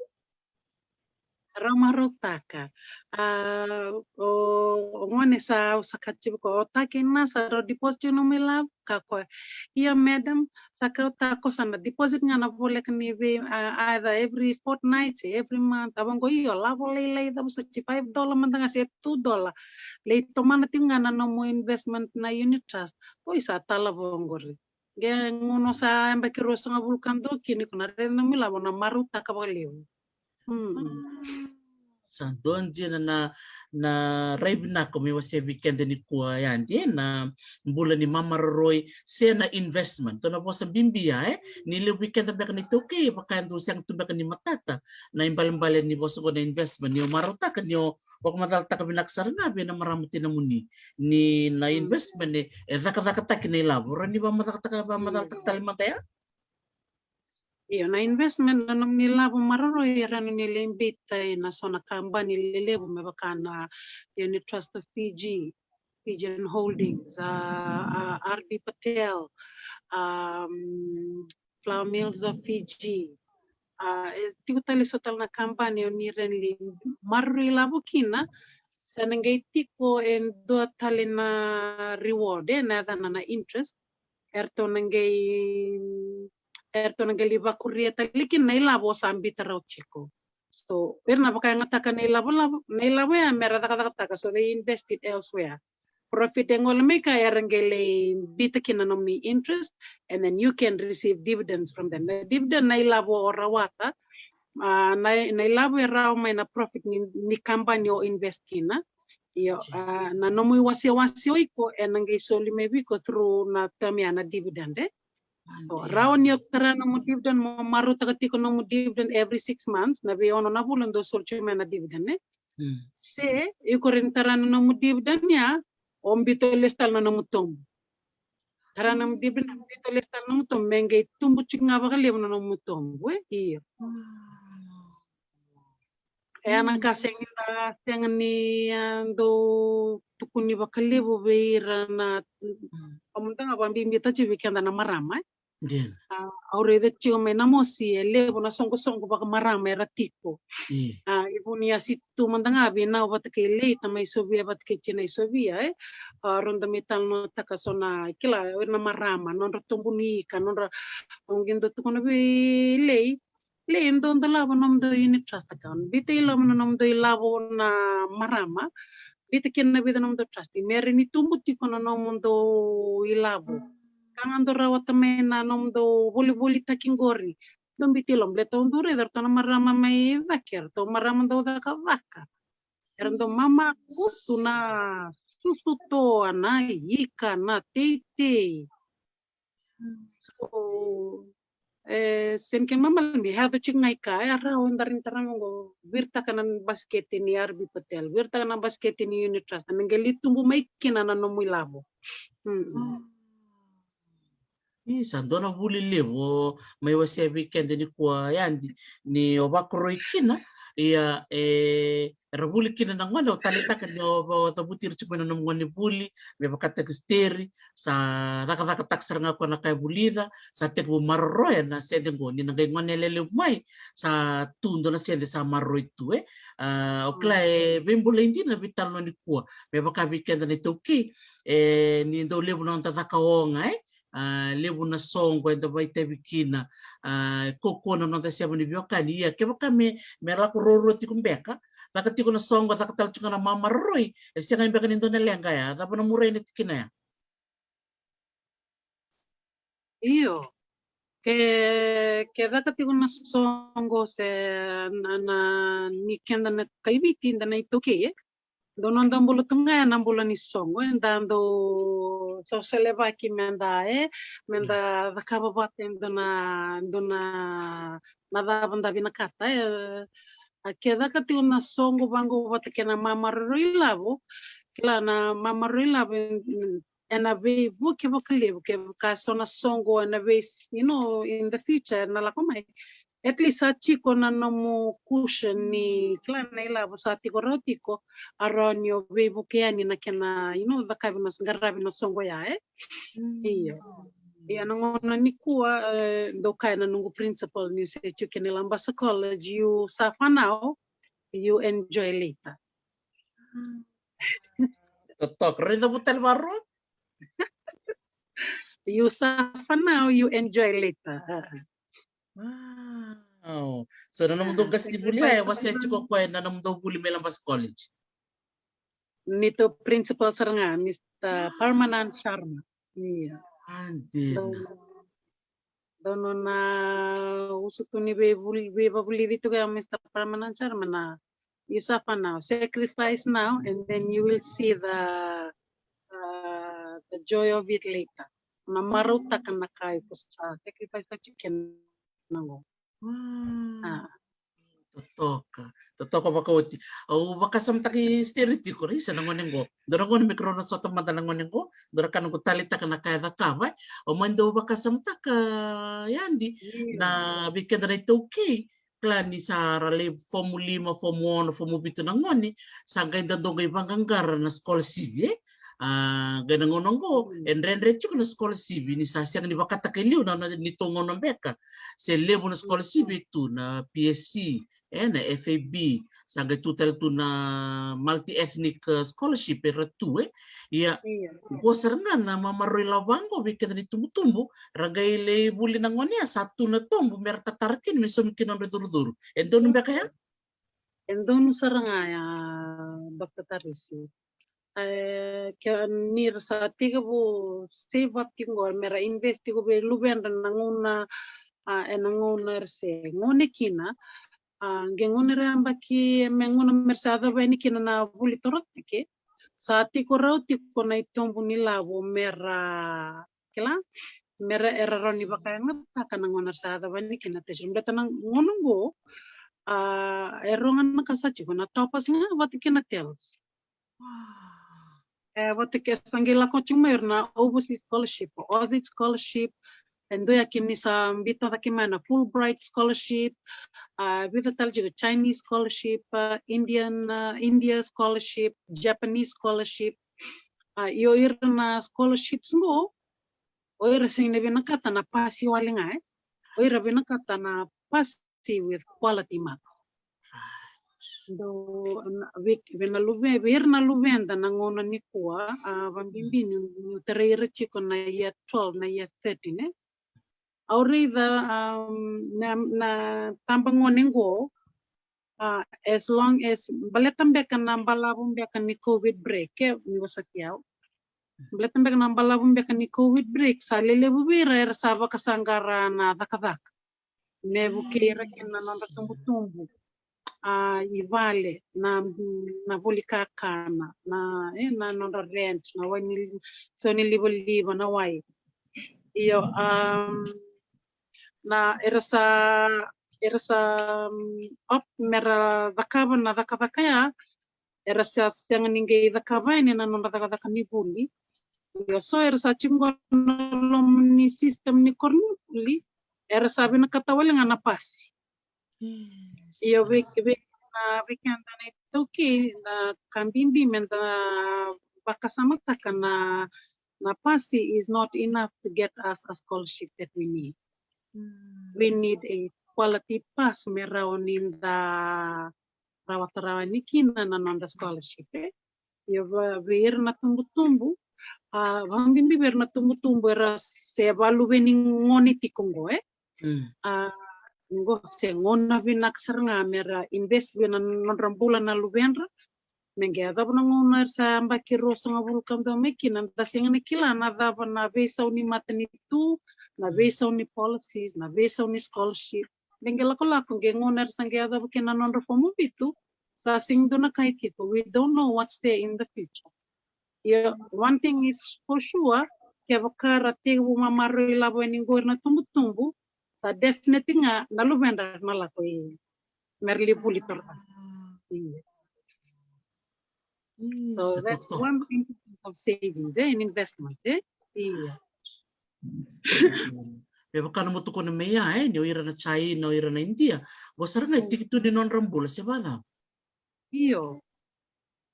Rau marautaka. A, o, o gone sa, au sa kaya tiko, o taki na sa rau deposit nomu ilavo, kaya o koya, io madam, sa kauta, o koya sa na deposit ga na voleka ni vei, a, either every fortnight se every month. Au vaqo, io, lavo lailai cava soti, five dollar mada ga se two dollar. Lai tomana tiko ga na nomu investment na unit trust. Oi, sa tala vaqori. Qai gauna sa yabaki ruasagavulu ka dua kina, iko na raica nomu ilavo na marautaka vakalevu. Sa dua dina na, na rai vinaka me wasea vei keda nikua, Yadi, e, na bula ni mamaroroi se na investment. Dua na vosa bibi ya, e, ni levu vei keda beka na iTaukei, e vaka e dau sega tu beka ni matata na ibalebale ni vosa qo na investment, ni o marautaka, ni o vakamacalataka vinaka sara ga vei na marama tinamuni ni na investment e, e cakacakataki na ilavo. Rawa ni vakamacalataka, vakamacalataka tale mada ya? Io, na investment na nomuni lavo maroroi e rawa ni lai biuta ena so na kabani lelevu me vaka na Unit Trust of Fiji, Fijian Holdings, a, a, R B Patel, a, Flour Mills of Fiji. A, e tiko tale so tale na kabani o ni rawa ni lai maroroi lavo kina, sa na qai tiko e dua tale na reward, e, na yacana na interest. Eratou na qai, eratou na qai lai vakuria tale kina na ilavo o sa biuta rawa tiko. So, era na vakayagataka na ilavo, lavo, na ilavo ya mera cakacakataka. So they invest it elsewhere. Profit e gole mai kea era qai lai biuta kina na nomuni interest, and then you can receive dividends from them. Na dividend na ilavo o rawata, a, na, na ilavo e rawa mai na profit ni, ni kabani o invest kina. Io, a, na nomu iwasewase o iko, ena qai soli mai vei iko through na term ya na dividend, e? So, rawa ni o tara nomu dividend, mo marautaka tiko nomu dividend every six months, na veiono na vula dou soli tiko mai na dividend, e? Se iko rawa ni tara na nomu dividend ya, o biuta lesu tale na nomu tobu. Tara nomu dividend, biuta lesu tale na nomu tobu, me qai tubu tiko ga vakalevu na nomu tobu, e? Io. E, a, na ka sega ni da, sega ni, a, dau tukuni vakalevu vei ira na, o mada ga vakabibi tiko vei keda na marama, e? A, au raica tiko mai Namosi e levu na soqosoqo vakamarama era tiko. A, i Vuniasi tu mada ga vei Nau vata kei Lei, tamai Sovia vata kei tinai Sovia, e? A, rau dau mai talanoataka so na, kila, o ira na marama, nodra tobu ni ika, nodra, au qai dau tukuna vei Lei, Lei, dou dolava nomudou unit trust account. Biuta i loma na nomudou ilavo na marama. Biuta kina na vica nomudou trust. Me rawa ni tubu tiko na nomudou ilavo. Ka ga dou rawata mai na nomudou volivolitaki qori. Dou biuta i loma, baleta dou raica ratou na marama mai cake, ratou marama dau cakacaka. Era dau mamakutu na susu toa, na ika, na teitei. So, e, sega ni kena ibalebale me yaco tiko ga i ka, e, a rawa, e, da rawa ni tara ga qo, viritaka na basikete ni R B Patel, viritaka na basikete ni Unit Trust, me qai lai tubu mai kina na nomu ilavo. Mm. Isa, dua na vuli levu o mai wasea vei keda nikua, Yadi, ni o vakoroi kina. Ia, e, era vuli kina na gone, au taleitaka ni o, o cavuti ira tiko mai na nomu gone vuli, me vakataki Steri, sa cakacakataka sara ga o koya na ka e vulica, sa tekivu maroroya na sede qo, ni na qai gone yalewa mai, sa tu dua na sede sa maroroi tu, e. A, o kila e veibolei dina na veitalanoa nikua, me vaka vei keda na iTaukei, e, ni dau levu na noda caka oga, e. A, levu na soqo eda vakaitavi kina, a, e kaukaua na noda isema ni veiwekani. Ia, kevaka me, me lako ruarua tiko beka, caka tiko na soqo, caka tale tiko na mamaroroi, e sega beka ni dua na leqa ya, cava na muria na tikina ya? Io. Ke, ke caka tiko na soqo se na, na, ni keda na kaiviti, da na iTaukei, e? Dau noda bula tu ga ya na bula ni soqo, eda dau sosolevaki meda, e, meda cakava vata e dua na, dua na, na cava da vinakata, e. A, ke caka tiko na soqo vaqo vata kei na mamaroroi ilavo, kila na mamaroroi ilavo, e, ena veivuke vakalevu, kevaka so na soqo ena vei, you know, in the future na lako mai, at least sa tiko na nomu cushion ni kila na ilavo sa tiko rawa tiko, a rawa ni o veivuke yani na kena, you know, cakavi na, qaravi na soqo ya, e? Io. Ia na gauna nikua, e, dau kaya na noqu principal niu se tiko kina i Labasa College, you suffer now, you enjoy later. Totoka, raica vou tale varua. You suffer now, you enjoy later. A, a. Wow. So na nomudou qase ni vuli ya, e wasea tiko o koya na nomudou vuli mai Labasa College? Neitou principal sara ga, Mister Parmanand Sharma. Ia. A, dina. Dau nona usutu ni veivuli, veivavulici tu ga o Mister Parmanand Sharma na, you suffer now, sacrifice now, and then you will see the, uh, the joy of it later. Na marautaka na ka iko sa sacrifice-taka tiko kina qo. A. Totoka, totoka vakaoti. Au vakasamataka i Steri tiko, ra isa na gone qo. Dua na gone me keirau na sota mada na gone qo, dua na ka noqu taleitaka na ka e cakava, e. Au mani dau vakasamataka, Yadi, na vei keda na iTaukei, kila ni sa ra lai fomu lima, fomu ono, fomu vitu na gone, sa qai dau qai vaqaqara na scholarship, e? A, qai na gauna qo, e dredre tiko na scholarship, ni sa sega ni vakataka e liu na, na, neitou gauna beka. Se levu na scholarship e tu na P S C, e, na F A B, sa qai tu tale tu na multi-ethnic, e, scholarship era tu, e. Ia, qo sara ga na mamaroroi ilavo qo vei keda na itubutubu, ra qai lai vuli na gone ya sa tu na tobu, me ra tatara kina, me saumi kina nodra icurucuru. E donu beka ya? E donu sara ga ya, Doctor Tarisi. E, ke ni ra sa tekivu save up tiko qo, me ra invest tiko vei luvedra na gauna, a, ena gauna era se gone kina. A, qai gauna era yabaki, me gauna me ra sa yacova yani kina na vuli torocake, sa tiko rawa tiko na itobu ni lavo me ra kila, me ra, era rawa ni vakayagataka na gauna era sa yacova yani kina na tertiary. Baleta na gauna qo, a, e rua ga na ka sa tiko, na TOPAS ga vata kei na TELS. E, vata kei, sa qai lako tiko mai o ira na overseas scholarship, Aussie scholarship, e dua ya kina ni sa biuta cake mai na Fulbright scholarship, a, vica tale tiko, Chinese scholarship, a, Indian, a, India scholarship, Japanese scholarship. A, io, ira na scholarships qo, o ira sega ni vinakata na pasi wale ga, e. O ira vinakata na pasi with quality marks. Dou, na, vei, vei na luve, vei ira na luveda na gauna nikua, a, vabibi niu, niu tarai ira tiko na year twelve, na year thirteen, e. Au raica, um, na, na tabagone qo, a, as long as, baleta beka na balavu beka ni COVID break, e, ni vosoti au. Baleta beka na balavu beka ni COVID break, sa lelevu vei ira era sa vakasaqara na cakacaka me vukei ira kina na nodra tubutubu, a, i vale, na, na voli kakana, na, e, na nodra rent, na wai ni, so ni livaliva, na wai. Io, um, na era sa era sa um, opt mera cakava na cakacaka ya, era sa sega ni qai cakava yani na nodra cakacaka ni vuli. Io, so era sa tiko qo na loma ni system ni koronivuli, era sa vinakata wale ga na pasi. Io, vei vei na vei keda na iTaukei na ka bibi meda vakasamataka na na pasi is not enough to get us a scholarship that we need. We need a quality pass me rawa ni da rawata rawa ni kina na noda scholarship, e. Ia vei ira na tubutubu, a, vakabibi vei ira na tubutubu era se vakaluveni gone tiko qo, e. A, qo se gauna vinaka sara ga mera invest vei na nodra bula na luvedra. Me qai yacova na gauna era sa yabaki ruasagavulu ka dua mai kina, da sega ni kila na cava na veisau ni matanitu, na veisau ni policies, na veisau ni scholarship. De qai lakolako qai gauna era sa qai yacova kina na nodra fomu vitu, sa sega dua na ka e tiko. We don't know what's there in the future. Ia, one thing is for sure, kevaka ra tekivu maroroi ilavo yani qori na tubutubu, sa definitely ga na luvedra na lako i mera lai vuli tara. Ia. So that's one thing of savings, e, an investment, e? Ia. Me vaka na mo tukuna mai ya, e, ni o ira na China, o ira na India, qo sara ga e tiki tu ni nodra bula se vacava. Io.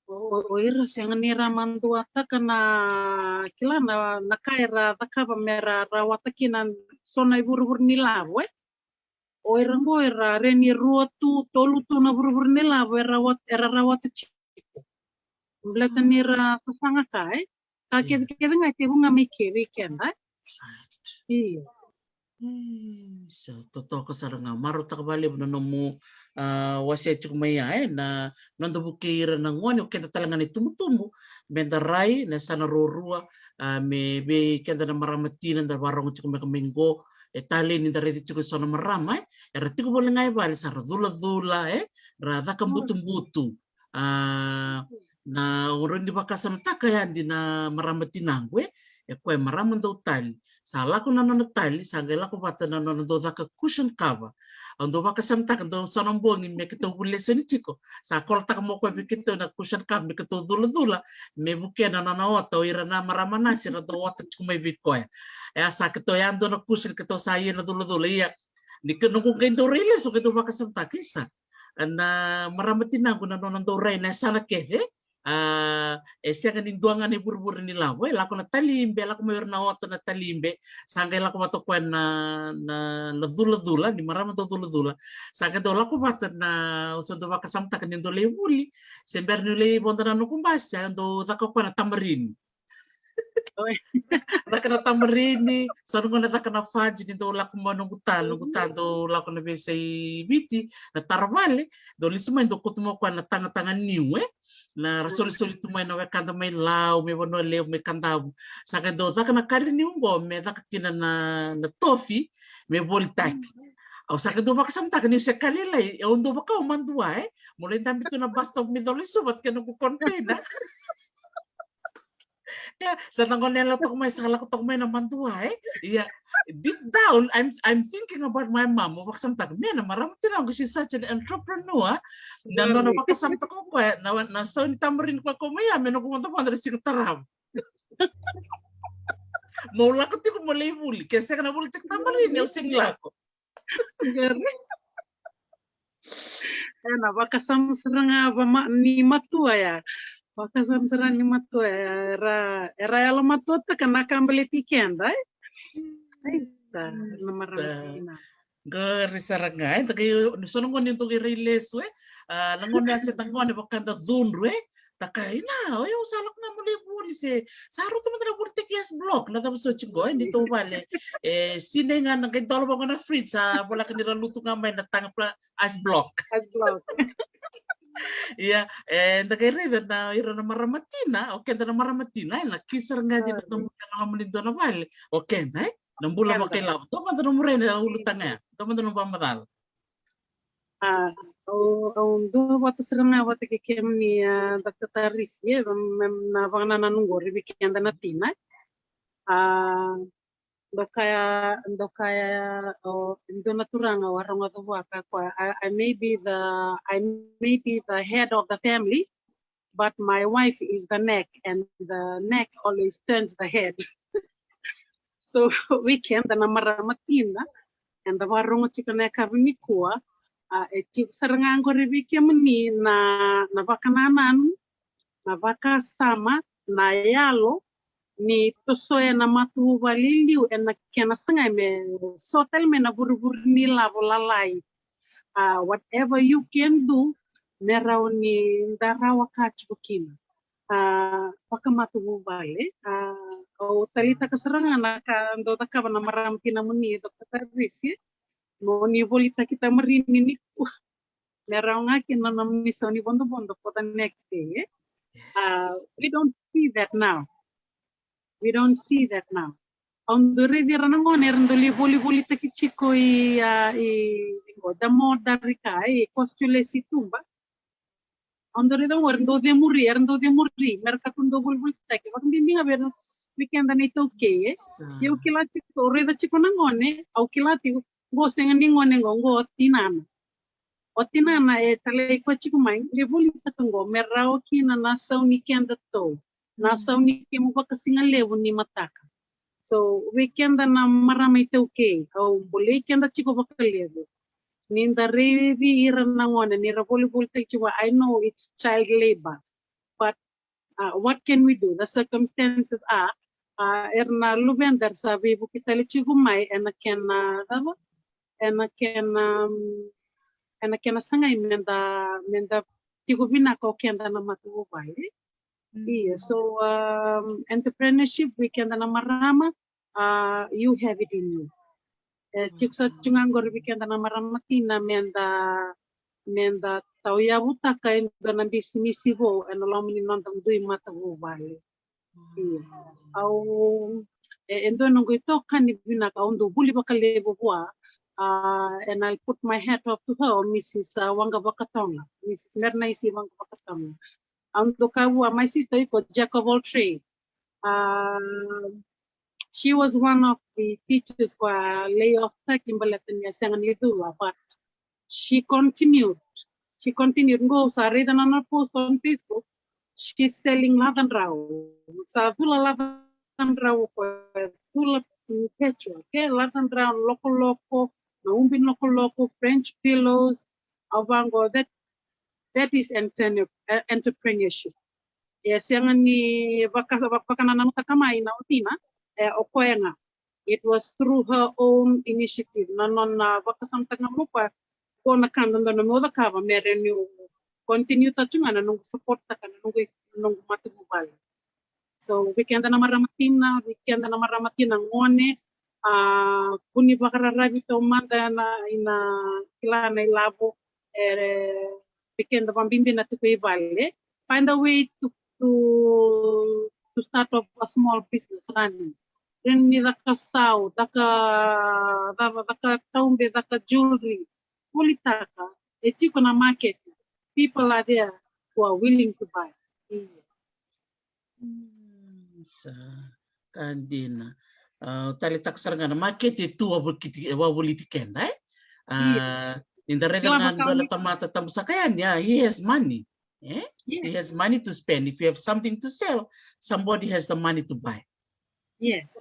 O, o, o ira sega ni ra maduataka na kila na, na ka era cakava me ra rawata kina so na ivurevure ni lavo, e. O ira qo era reni rua tu, tolu tu na vurevure ni lavo era rawata, era rawata tiko. Baleta ni ra sasaga ka, e. Ka kece kece ga e tekivu ga mai ke vei keda, e. Io. Sa totoka sara ga. Marautaka vakalevu na nomu, a, wasea tiko mai ya, e, na noda vukei ira na gone, o keda tale ga na itubutubu, me da rai na yasana ruarua, a, me vei keda na marama tina da varogo tiko mai ka mai qo, e talei ni da raici tiko e so na marama, e, era tiko voli ga e vale sa ra culacula, e, ra caka butubutu. A, na o rawa ni vakasamataka ya di na marama tinaqu, e, e koya e marama dau tali. Sa lako na nona tali, sa qai lako vata na nona dau caka cushion cover. Au dau vakasamataka dau so na bogi me keitou vuli lesoni tiko, sa kolotaka mai o koya vei keitou na cushion cover me keitou culacula, me vukea na nona ota o ira na marama nasi era dau ota tiko mai vei koya. E a sa keitou yadua na cushion keitou sa ia na culacula, ia. Ni keitou noqu qai dau rai lesu keitou vakasamataka, isa. Na marama tinaqu na nona dau rai na yasana kece, a, e sega ni dua ga na ivurevure ni lavo, e lako na talibe, e lako mai ira na ota na talibe, sa qai lako vata o koya na, na, na culacula, ni marama dau culacula, sa qai dau lako vata na, au sa dau vakasamataka ni dau lai vuli, se bera niu lai voda na noqu basi, sa dau caka o koya na tamarini. Caka na tamarini, so na gauna caka na fudge ni dau lako mai noqu ta, noqu ta dau lako na veiyasai Viti, na tara vale, dau lesu mai dau kauta mai o koya na tagataga niu, e. Na ra solisoli tu mai na wekada mai Lau, mai Vanua Levu, mai Kadavu. Sa qai dau caka na kari niu qo, me caka kina na, na tofi, me volitaki. Au sa qai dau vakasamataka niu se ka lailai, au dau vaka au madua, e. Mo lai dabe tu na bus stop mai Colo-i-Suva, vata kei noqu container. Ia, sa na gone yalo toka mai, sa lako toka mai na madua, e? Ia, deep down, I'm, I'm thinking about my mom. Au vakasamataka, me na marama tinaqu, she's such an entrepreneur. Na nona vakasamataka o koya, na, na sau ni tamarini koya ko mai ya, me noqu vodovodo na siga tarava. Mo lako tiko mo lai vuli, ke sega na vuli tiko tamarini, au sega ni lako. Ena vakasama sara ga vama ni matua ya. Vakasama sara ni matua ya. Era, era yalo matuataka na ka baleti keda, e? Ai, sa, na marama tina. Qori sara ga, e, da qai, ni so na gone dau qai rai lesu, e? A, na gone a se da gone vaka da cudru, e? Da kaya, ina, o yau sa lako ga mo lai vuli se, sa rauta mada na vulitaki ice block, na cava soti qo, e, ni tou vale. E, sinai ga na qai dola vaqo na fridge, sa voleka ni ra lutu ga mai na taga pla-, ice block. Ice block. Ia, e, da qai raica na ira na marama tina, o keda na marama tina, e, na kisi sara ga dina na bula na loma ni dua na vale, o keda, e, na bula vakailavo. Dua mada nomu rai na ulutaga ya, dua mada nomu vakamacala. A, au, au dua vata sara ga vata kei kemuni, a, Doctor Tarisi, e, me, me na vakanananu qori vei keda na tina. A, Dou kaya, dou kaya, o, dua na turaga au a rogoca vua ka kaya, I, I may be the, I may be the head of the family, but my wife is the neck, and the neck always turns the head. So, vei keda na marama tina, eda vakarorogo tiko na yakavi nikua, a, e tiko sara ga qori vei kemuni na, na vakanananu, na vakasama, na yalo, ni tosoya na matavuvale i liu ena kena sagai me so tale mai na vurevure ni lavo lalai. A, whatever you can do, me rawa ni da rawa ka tiko kina. A, vakamatavuvale, a, au taleitaka sara ga na ka dou cakava na marama tina muni, Doctor Tarisi, mo ni volitaki tamarini nikua. Me rawa ga kina na nomuni sau ni vodovodo for the next day, e? A, we don't see that now. We don't see that now. Au dau raici ira na gone era dau lai volivolitaki tiko i, a, i, i qo, da mo dari ka, i Kosciulesi tuba. Au dau raica qo era dau cemuri, era dau cemuri, me ra ka tu dau volivolitaki. Vakabibi ga vei ira, vei keda na iTaukei, e? Sa. Ia au kila tiko, au raica tiko na gone, au kila tiko, qo sega ni gone qo, qo tinana. O tinana e talai koya tiko mai, me volitaka qo, me rawa kina na sau ni keda tou. Na sau ni kemu vakasigalevu ni mataka. So, vei keda na marama iTaukei, au bolei keda tiko vakalevu. Ni da raici ira na gone, ni ra volivolitaki tiko, I know it's child labor. But, uh, what can we do? The circumstances are, uh, era na luveda era sa veivuke tale tiko mai, ena kena, cava? Ena kena, um, ena kena sagai me da, me da tiko vinaka o keda na matavuvale. Ia, so, um, entrepreneurship vei keda na marama, uh, you have it in you. E, tiko sa tu ga qori vei keda na marama tina me da, me da tauyavutaka e dua na bisinisi vou ena loma ni noda dui matavuvale. Ia. Au, e, e dua noqu itokani vinaka, au dau vuli vakalevu vua, uh, and I'll put my hat off to her, Missus, uh, Waqavakatoga, Missus Mernaisi Waqavakatoga. Au dau kaya vua, my sister, iko jack of all trade. Uh, she was one of the teachers qo a lay off taki baleta ni a sega ni cula, but she continued. She continued. Qo sa raica na nona post on Facebook. She's selling lacadrau. Sa cula lacadrau o koya, cula, mm, patchwork, e, lacadrau lokoloko, na ubi lokoloko, French pillows, au vaqo, that, that is entrepreneur-, eh, entrepreneurship. E sega ni vaka, vakanananutaka mai na watina, e, o koya ga. It was through her own initiative. Na nona vakasamataka ga mai o koya, qo na ka dodonu meu cakava me rawa niu continue-taka tu ga na noqu support-taka na noqu, noqu matavuvale. So, vei keda na marama tina, vei keda na marama tina gone, a, kua ni vakararavi taumada ena, ena kila na ilavo, e, vei keda vakabibi na tiko i vale. Find a way to, to, to start off a small business running. Rawa ni caka sau, caka, caka, caka taube, caka jewelry. Volitaka, e tiko na market. People are there who are willing to buy. Ia. Mm, sa ka dina. A, taleitaka sara ga na market e tu, e vakavoliti, e vakavoliti keda, e? A, ia. Ni da raica ga na dua na tamata tabu saka yani, a, he has money. E? Yes. He has money to spend. If you have something to sell, somebody has the money to buy. Yes.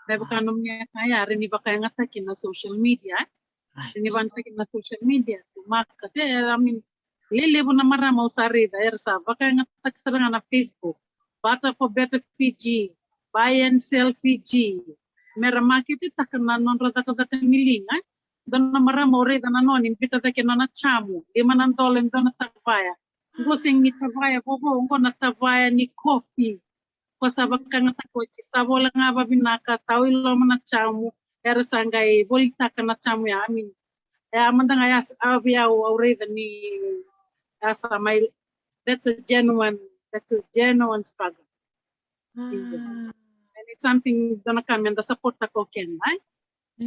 Me vaka nomuni a kaya, rawa ni vakayagataki na social media. Right. Rawa ni vakayagataki na social media. Tu maka, se, I mean, lelevu na marama au sa raica, era sa vakayagataki sara ga na Facebook. Barter for Better Fiji, Buy and Sell Fiji. Me ra market-taka na nodra cakacaka ni liga. Dua na marama au raica na nona, ni biuta cake na nona jamu, lima na dola e dua na tavaya. Qo sega ni tavaya vovou, qo na tavaya ni kofi. Ko sa vakayagataka oti, sa vola ga vavinaka, tau i loma na jamu, era sa qai volitaka na jamu ya, I mean, e a mada ga ya sa, a vei au, au raica ni, ya sa mai, that's a genuine, that's a genuine struggle. Ah. And it's something dua na ka me da support-taka o keda, e? E,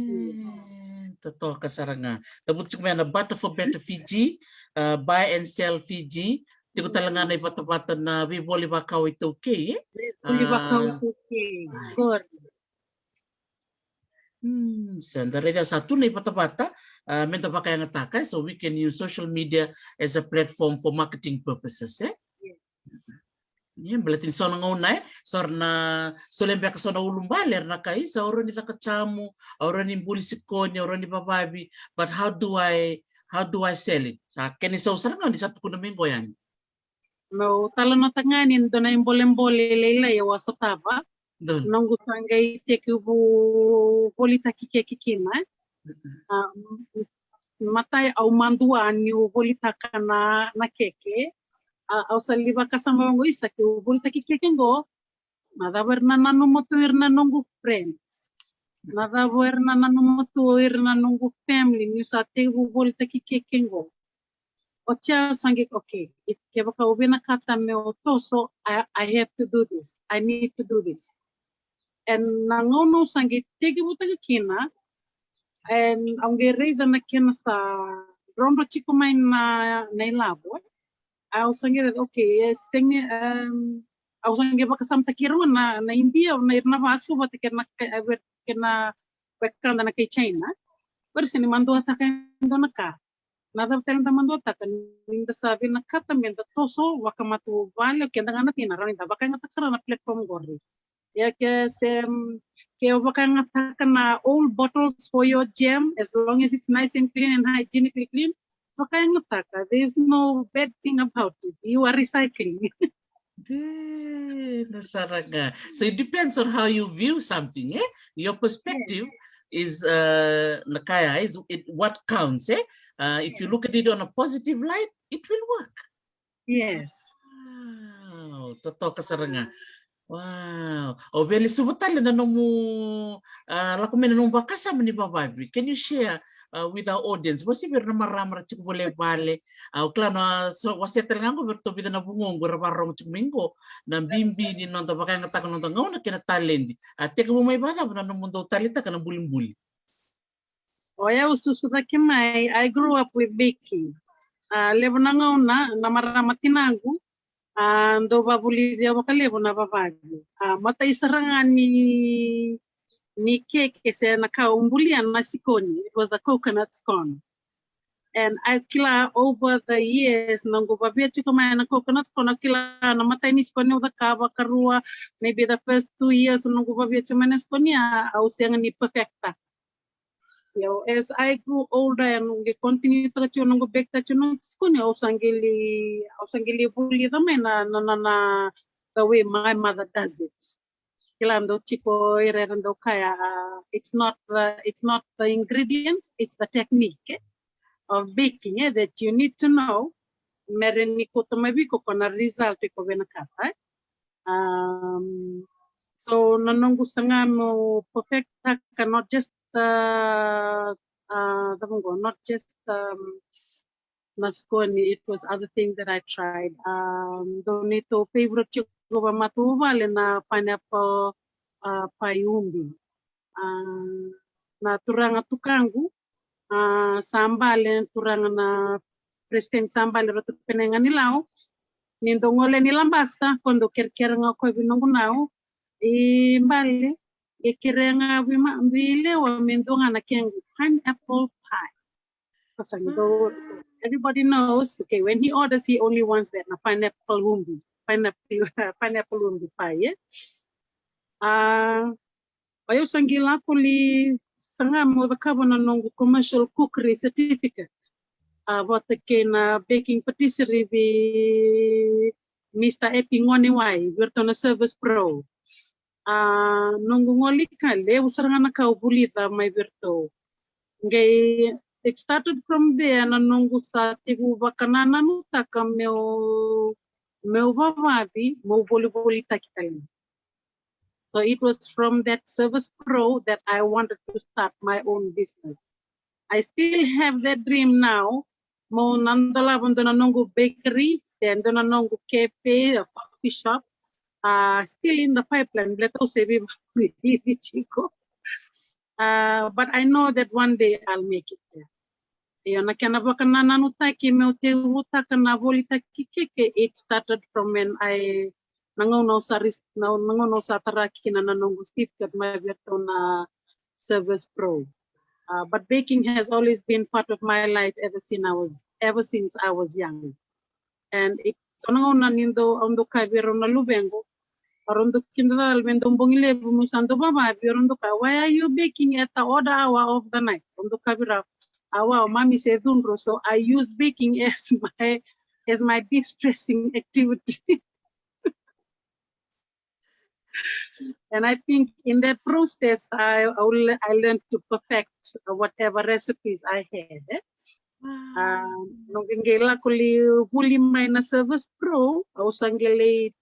totoka sara ga. Cavuta tiko mai na Barter for Better Fiji, a, Buy and Sell Fiji. Tiko tale ga na ivatavata na veivoli vakau iTaukei, e? Veivoli vakau iTaukei. A, right. Qori. Hmm, sa da raica sa tu na ivatavata, ah, me da vakayagataka, so we can use social media as a platform for marketing purposes, eh? Ia, baleta ni so na gauna, eh, so ra na solia beka so na ulubale, era na kai, sa au rawa ni caka jamu, au rawa ni buli sikoni, au rawa ni vavavi, but how do I, how do I sell it? Sa kena isau sara ga ni sa tukuna mai qo yani. Meu talanoataka ga ni dua na ibolebole lailai au a sotava. Donu. Noqu sa qai tekivu volitaki keke kina. Mm-mm. Ah, m-, m-, matai au madua niu volitaka na, na keke. Ah, au sa lai vakasama vaqo, isa, keu volitaki keke qo, na cava era na nanuma tu ira na noqu friends? Na cava era na nanuma tu ira na noqu family niu sa tekivu volitaki keke qo? Oti au sa qai, okay, if kevaka au vinakata meu toso, I, I have to do this. I need to do this. And na gauna au sa qai tekivutaka kina, and au qai raica na kena sa drodro tiko mai na, na ilavo. Au sa qai raica, okay, e sega, em, au sa qai vakasamataki ira na, na Idia, na ira na vasu vata kei na, kei na wekada na kai China. Era sega ni maduataka e dua na ka. Na cava tale da maduataka, ni da sa vinakata me da toso vakamatavuvale, o keda ga na tina, rawa ni da vakayagataka sara na platform qori. Ia ke se, ke o vakayagataka na old bottles for your jam, as long as it's nice and clean and hygienically clean, vakayagataka. There is no bad thing about it. You are recycling. Dina sara ga. So it depends on how you view something, eh? Your perspective is, uh, na kaya, is it what counts, eh? Uh, if you look at it on a positive light, it will work. Yes. Wow, totoka sara ga. Wow. O veli suva tale na nomu, ah, lako mai na nomu vakasama ni vavavi. Can you share, ah, with our audience? Vasi vei ira na marama ra tiko vale vale. Ah, o kila na so, wasea tale ga qo vei iratou vica na vugoqu era vakarorogo tiko mai qo. Na bibi ni noda vakayagataka noda gauna kei na taledi. A tekivu mai vakacava na nomu dau taleitaka na bulibuli? O yau susu cake mai, I grew up with baking. A, levu na gauna, na marama tinaqu, a, dau vavulici au vakalevu na vavavi. A, matai sara ga ni, ni keke se na ka au bulia na sikoni. It was the coconut scone. And I kila over the years, noqu vavia tiko mai na coconut scone, au kila na matai ni sikoni au cakava, karua, maybe the first two years noqu vavia tiko mai na sikoni, a, au sega ni perfecta. Io, as I grew older, au qai continue taka tiko noqu bake taka tiko noqu sikoni, au sa qai lai, au sa qai lai vulica mai na, na, na, na, the way my mother does it. Kila dau tiko ira era dau kaya, ah, it's not the, it's not the ingredients, it's the technique, eh, of baking, eh, that you need to know. Me rawa ni kauta mai vei iko ko na result iko vinakata, eh. Um, so na noqu saga meu perfectaka, not just, uh, uh, cava qo, not just, um, na sikoni, it was other things that I tried. Um, dau neitou favorite tiko vakamatavuvale na pineapple, uh, pie ubi. Ah, na turaga tukaqu, ah, sa bale, turaga na president sa bale, Ratu Penei Ganilau. Ni dau gole ni Labasa, ko dau kerekere ga o koya vei noqu nau. I bale, e kerea ga vei ma, vei lewa me dua ga na kequ pineapple pie. Ko sa ni dau, so everybody knows, okay, when he orders, he only wants that na pineapple ubi, pineapple, pineapple ubi pie, eh? Ah, o yau sa qai lako lai saga meu cakava na noqu commercial cookery certificate. Ah, vata kei na baking patisserie vei Mister Epi Gonewai, vei iratou na Service Pro. Ah, noqu gole i Kale, levu sara ga na ka au vulica mai vei iratou. Qai, it started from there, na noqu sa tekivu vakanananutaka meu, meu vavavi, meu volivolitaki tale ga. So it was from that Service Pro that I wanted to start my own business. I still have that dream now. Meu na dolava dua na noqu bakery, se dua na noqu cafe, a coffee shop. Ah, still in the pipeline, baleta au se veivakaraici tiko. Ah, but I know that one day I'll make it there. Io, na kena vakanananutaki meu tekivutaka na volitaki keke, it started from when I, na gauna au sa ris-, na, na gauna au sa tara kina na noqu certificate mai vei iratou na Service Pro. Uh, but baking has always been part of my life ever since I was ever since I was young. And it so na gauna ni dou au dou kavi rau na luvequ, rau dou kidacala me dou bogi levu mo sa dou vavavi, rau dou ka, "Why are you baking at the odd hour of the night?" Rau dou kavi rau, "Awa, o mami se cudru, so I use baking as my as my distressing activity." And I think in that process, I, I, le- I learned to perfect whatever recipes I had. Eh? Ah, noqu qai lako li vuli mai na Service Pro, au sa qai lei,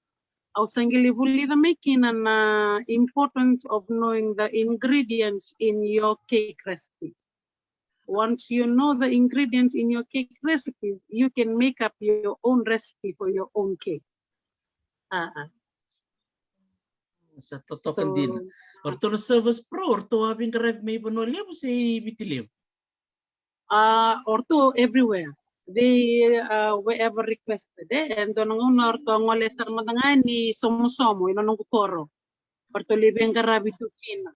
au sa qai lei vulica mai kina na importance of knowing the ingredients in your cake recipe. Once you know the ingredients in your cake recipes, you can make up your own recipe for your own cake. Ah, ah. Sa totoka dina. So, o ratou na Service Pro, o ratou a veiqaravi mai Vanua Levu se i Viti Levu? Uh, o ratou everywhere. They, uh, wherever requested, eh? And dua na gauna o ratou a gole sara mada ga ni Somosomo, ina noqu koro. O ratou lai veiqaravi tu kina.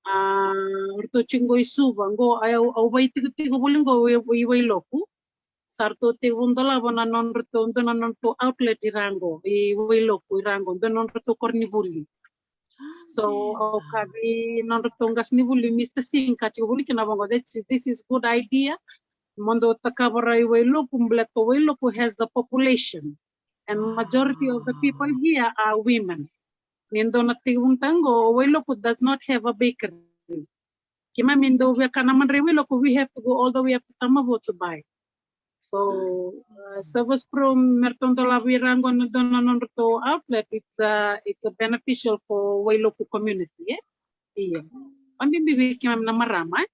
Uh, o ratou tiko qo i Suva, qo au, au vaitikotiko voli qo i, i Wailoku. Sa ratou tekivu dolava na nodratou, dua na nodratou outlet i ra qo, i Wailoku i ra qo, dua na nodratou koronivuli. So, au kavi nodratou qasenivuli, Mister Singh, ka tiko voli kina vaqo, "This is, this is good idea." Mo dou cakava rau i Wailoku, baleta o Wailoku has the population. And majority of the people here are women. Ni dou na tekivu qo, o Wailoku does not have a bakery. Keimami dou via kana madrai Wailoku, we have to go all the way up to Tamavo to buy. So, uh, Service Pro, me ratou dolava i ra qo na dua na nodratou outlet, it's, uh, it's a beneficial for Wailoku community, eh? Ia. Vakabibi vei keimami na marama, eh?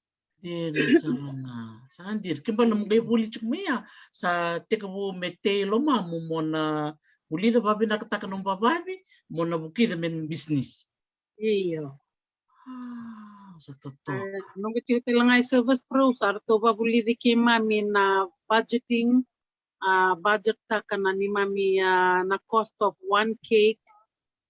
Dina sara ga. Sa dina. Ke bale mo qai vuli tiko mai ya, sa tekivu me tei lomamu mo na vulica vakavinakataka nomu vavavi, mo na vukica me business. Io. Ah, sa totoka. Eh, noqu tiko tale ga i Service Pro, sa ratou vakavulici keimami na budgeting, ah, budget taka na neimami, ah, na cost of one cake,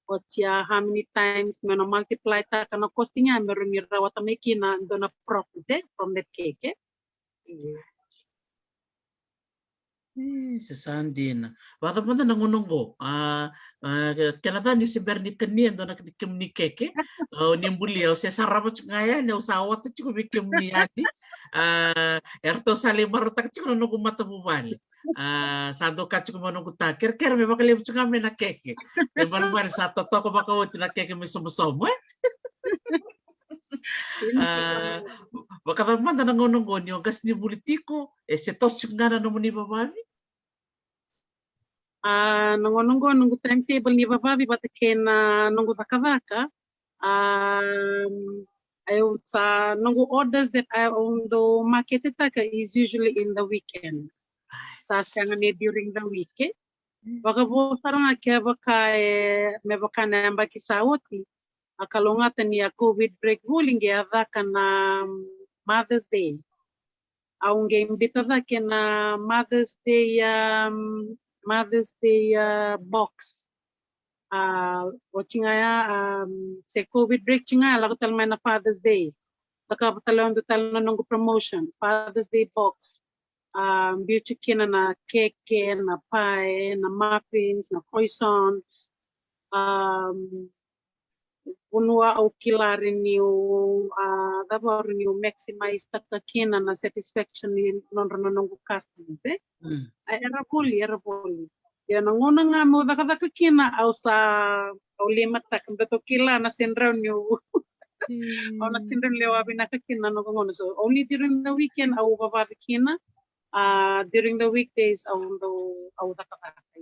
oti a how many times me na multiply taka na costing ya me rawa ni rawata mai kina dua na profit, eh, from that cake, eh. Io. E, sa, sa dina. Vakacava mada na gauna qo? A, a, kena ca ni se bera ni kania e dua na kemuni keke. A, o ni bulia, au se sarava tiko ga yani, au sa ota tiko vei kemuni yani. A, eratou sa lai marautaka tiko na noqu matavuvale. A, sa doka tiko mai noqu ta kerekere me vakalevu tiko ga mai na keke. Kena ibalebale sa totoka vakaoti na keke mai Somosomo, e? A, vakacava mada na gauna qo ni o qasenivuli tiko, e se toso tiko ga na nomuni vavavi? A, na gauna qo noqu timetable ni vavavi vata kei na noqu cakacaka. A, au sa, noqu orders that I au dau maketetaka is usually in the weekend. Sa sega ni during the week, e. Vakavo sara ga kevaka e, me vaka na yabaki sa oti, a kalougata ni a COVID break voli qai a caka na Mother's Day. Au qai bita cake na Mother's Day, um, Mother's Day, uh, box. A, oti ga ya, um, se COVID break tiko ga, lako tale mai na Father's Day. Cakava tale, au dau tale na noqu promotion, Father's Day box. A, biu tiko kina na keke, na pae, na muffins, na croissants. Um, vanua au kila rawa niu, a, cava rawa niu maximize taka kina na satisfaction ni nodra na noqu customers, e? Mm. A, era voli, era voli. Ia na gauna ga meu cakacaka kina, au sa, au limataka, baleta au kila na sega rawa niu, au na sega rawa ni lewa vinaka kina na noqu gauna. So only during the weekend au vavavi kina. A, during the weekdays au dau, au cakacaka.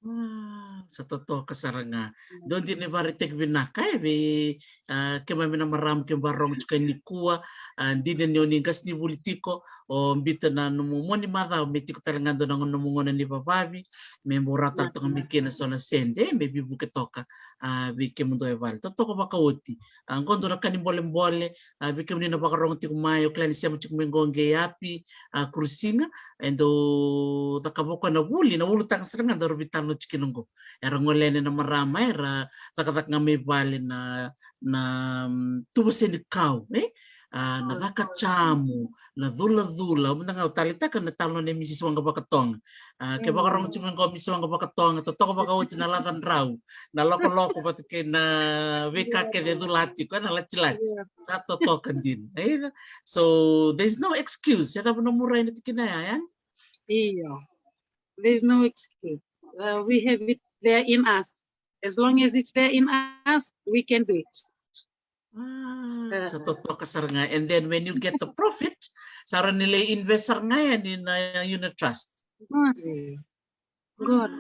A, sa totoka sara ga. Dua dina ni vakaraitaki vinaka, e, vei, a, keimami na marama keimami vakarogo tiko nikua. A, dina ni o ni qasenivuli tiko, o biuta na nomu moni macawa me tiko tale ga dua na nomu gauna ni vavavi, me bau rawa tale toka mai kina so na sede me veivuke toka, a, vei kemudou e vale. Totoka vakaoti. A, qo dua na ka ni bolebole, a, vei kemuni na vakarogo tiko mai, o kila ni sema tiko mai qo qei Api, a, Kurusiga, e dau cakava o koya na vuli, na ulutaga sara ga daru veitalanoa oti kina qo. Era gole yani na marama, era cakacaka ga mai vale na, na mm, tuva senikau, e? A, na caka jamu, na culacula, au mada ga au taleitaka na italanoa nei Misisi Waqavakatoga. A, ke vakarogo tiko mai qo Misisi Waqavakatoga, totoka vakaoti na laca drau, na lokoloko vata kei na veika kece e cula tiko, e, na latilati. Sa totoka dina, e? So, there's no excuse. Se cava na nomu rai na tikina ya, ya? Io. There's no excuse. Uh, we have it there in us. As long as it's there in us, we can do it. Ah, sa totoka sara ga. And then when you get the profit, sa rawa ni lai invest sara ga yani na unit trust. Good. Good.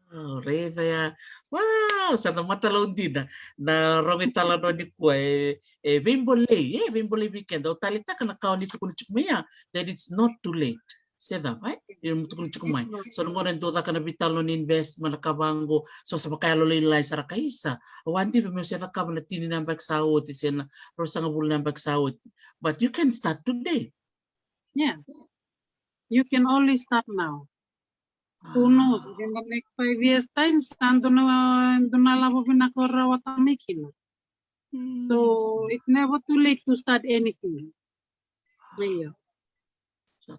Ah, raica ya. Wow, sa na matalau dina na rogo italanoa nikua, e, e veibolei, e veibolei vei keda. Au taleitaka na ka o ni tukuna tiko mai ya, that it's not too late. Se cava, e? Io, mo tukuna tiko mai. So na gauna e dau caka na veitalanoa ni investment, na ka vaqo, so sa vakayalolai lai sara ka, isa, au a diva meu se cakava na tini na yabaki sa oti se na ruasagavulu na yabaki sa oti. But you can start today. Yeah. You can always start now. Who knows? In the next five years time, sa dua na, dua na lavo vinaka o rawata mai kina. So it's never too late to start anything. Io.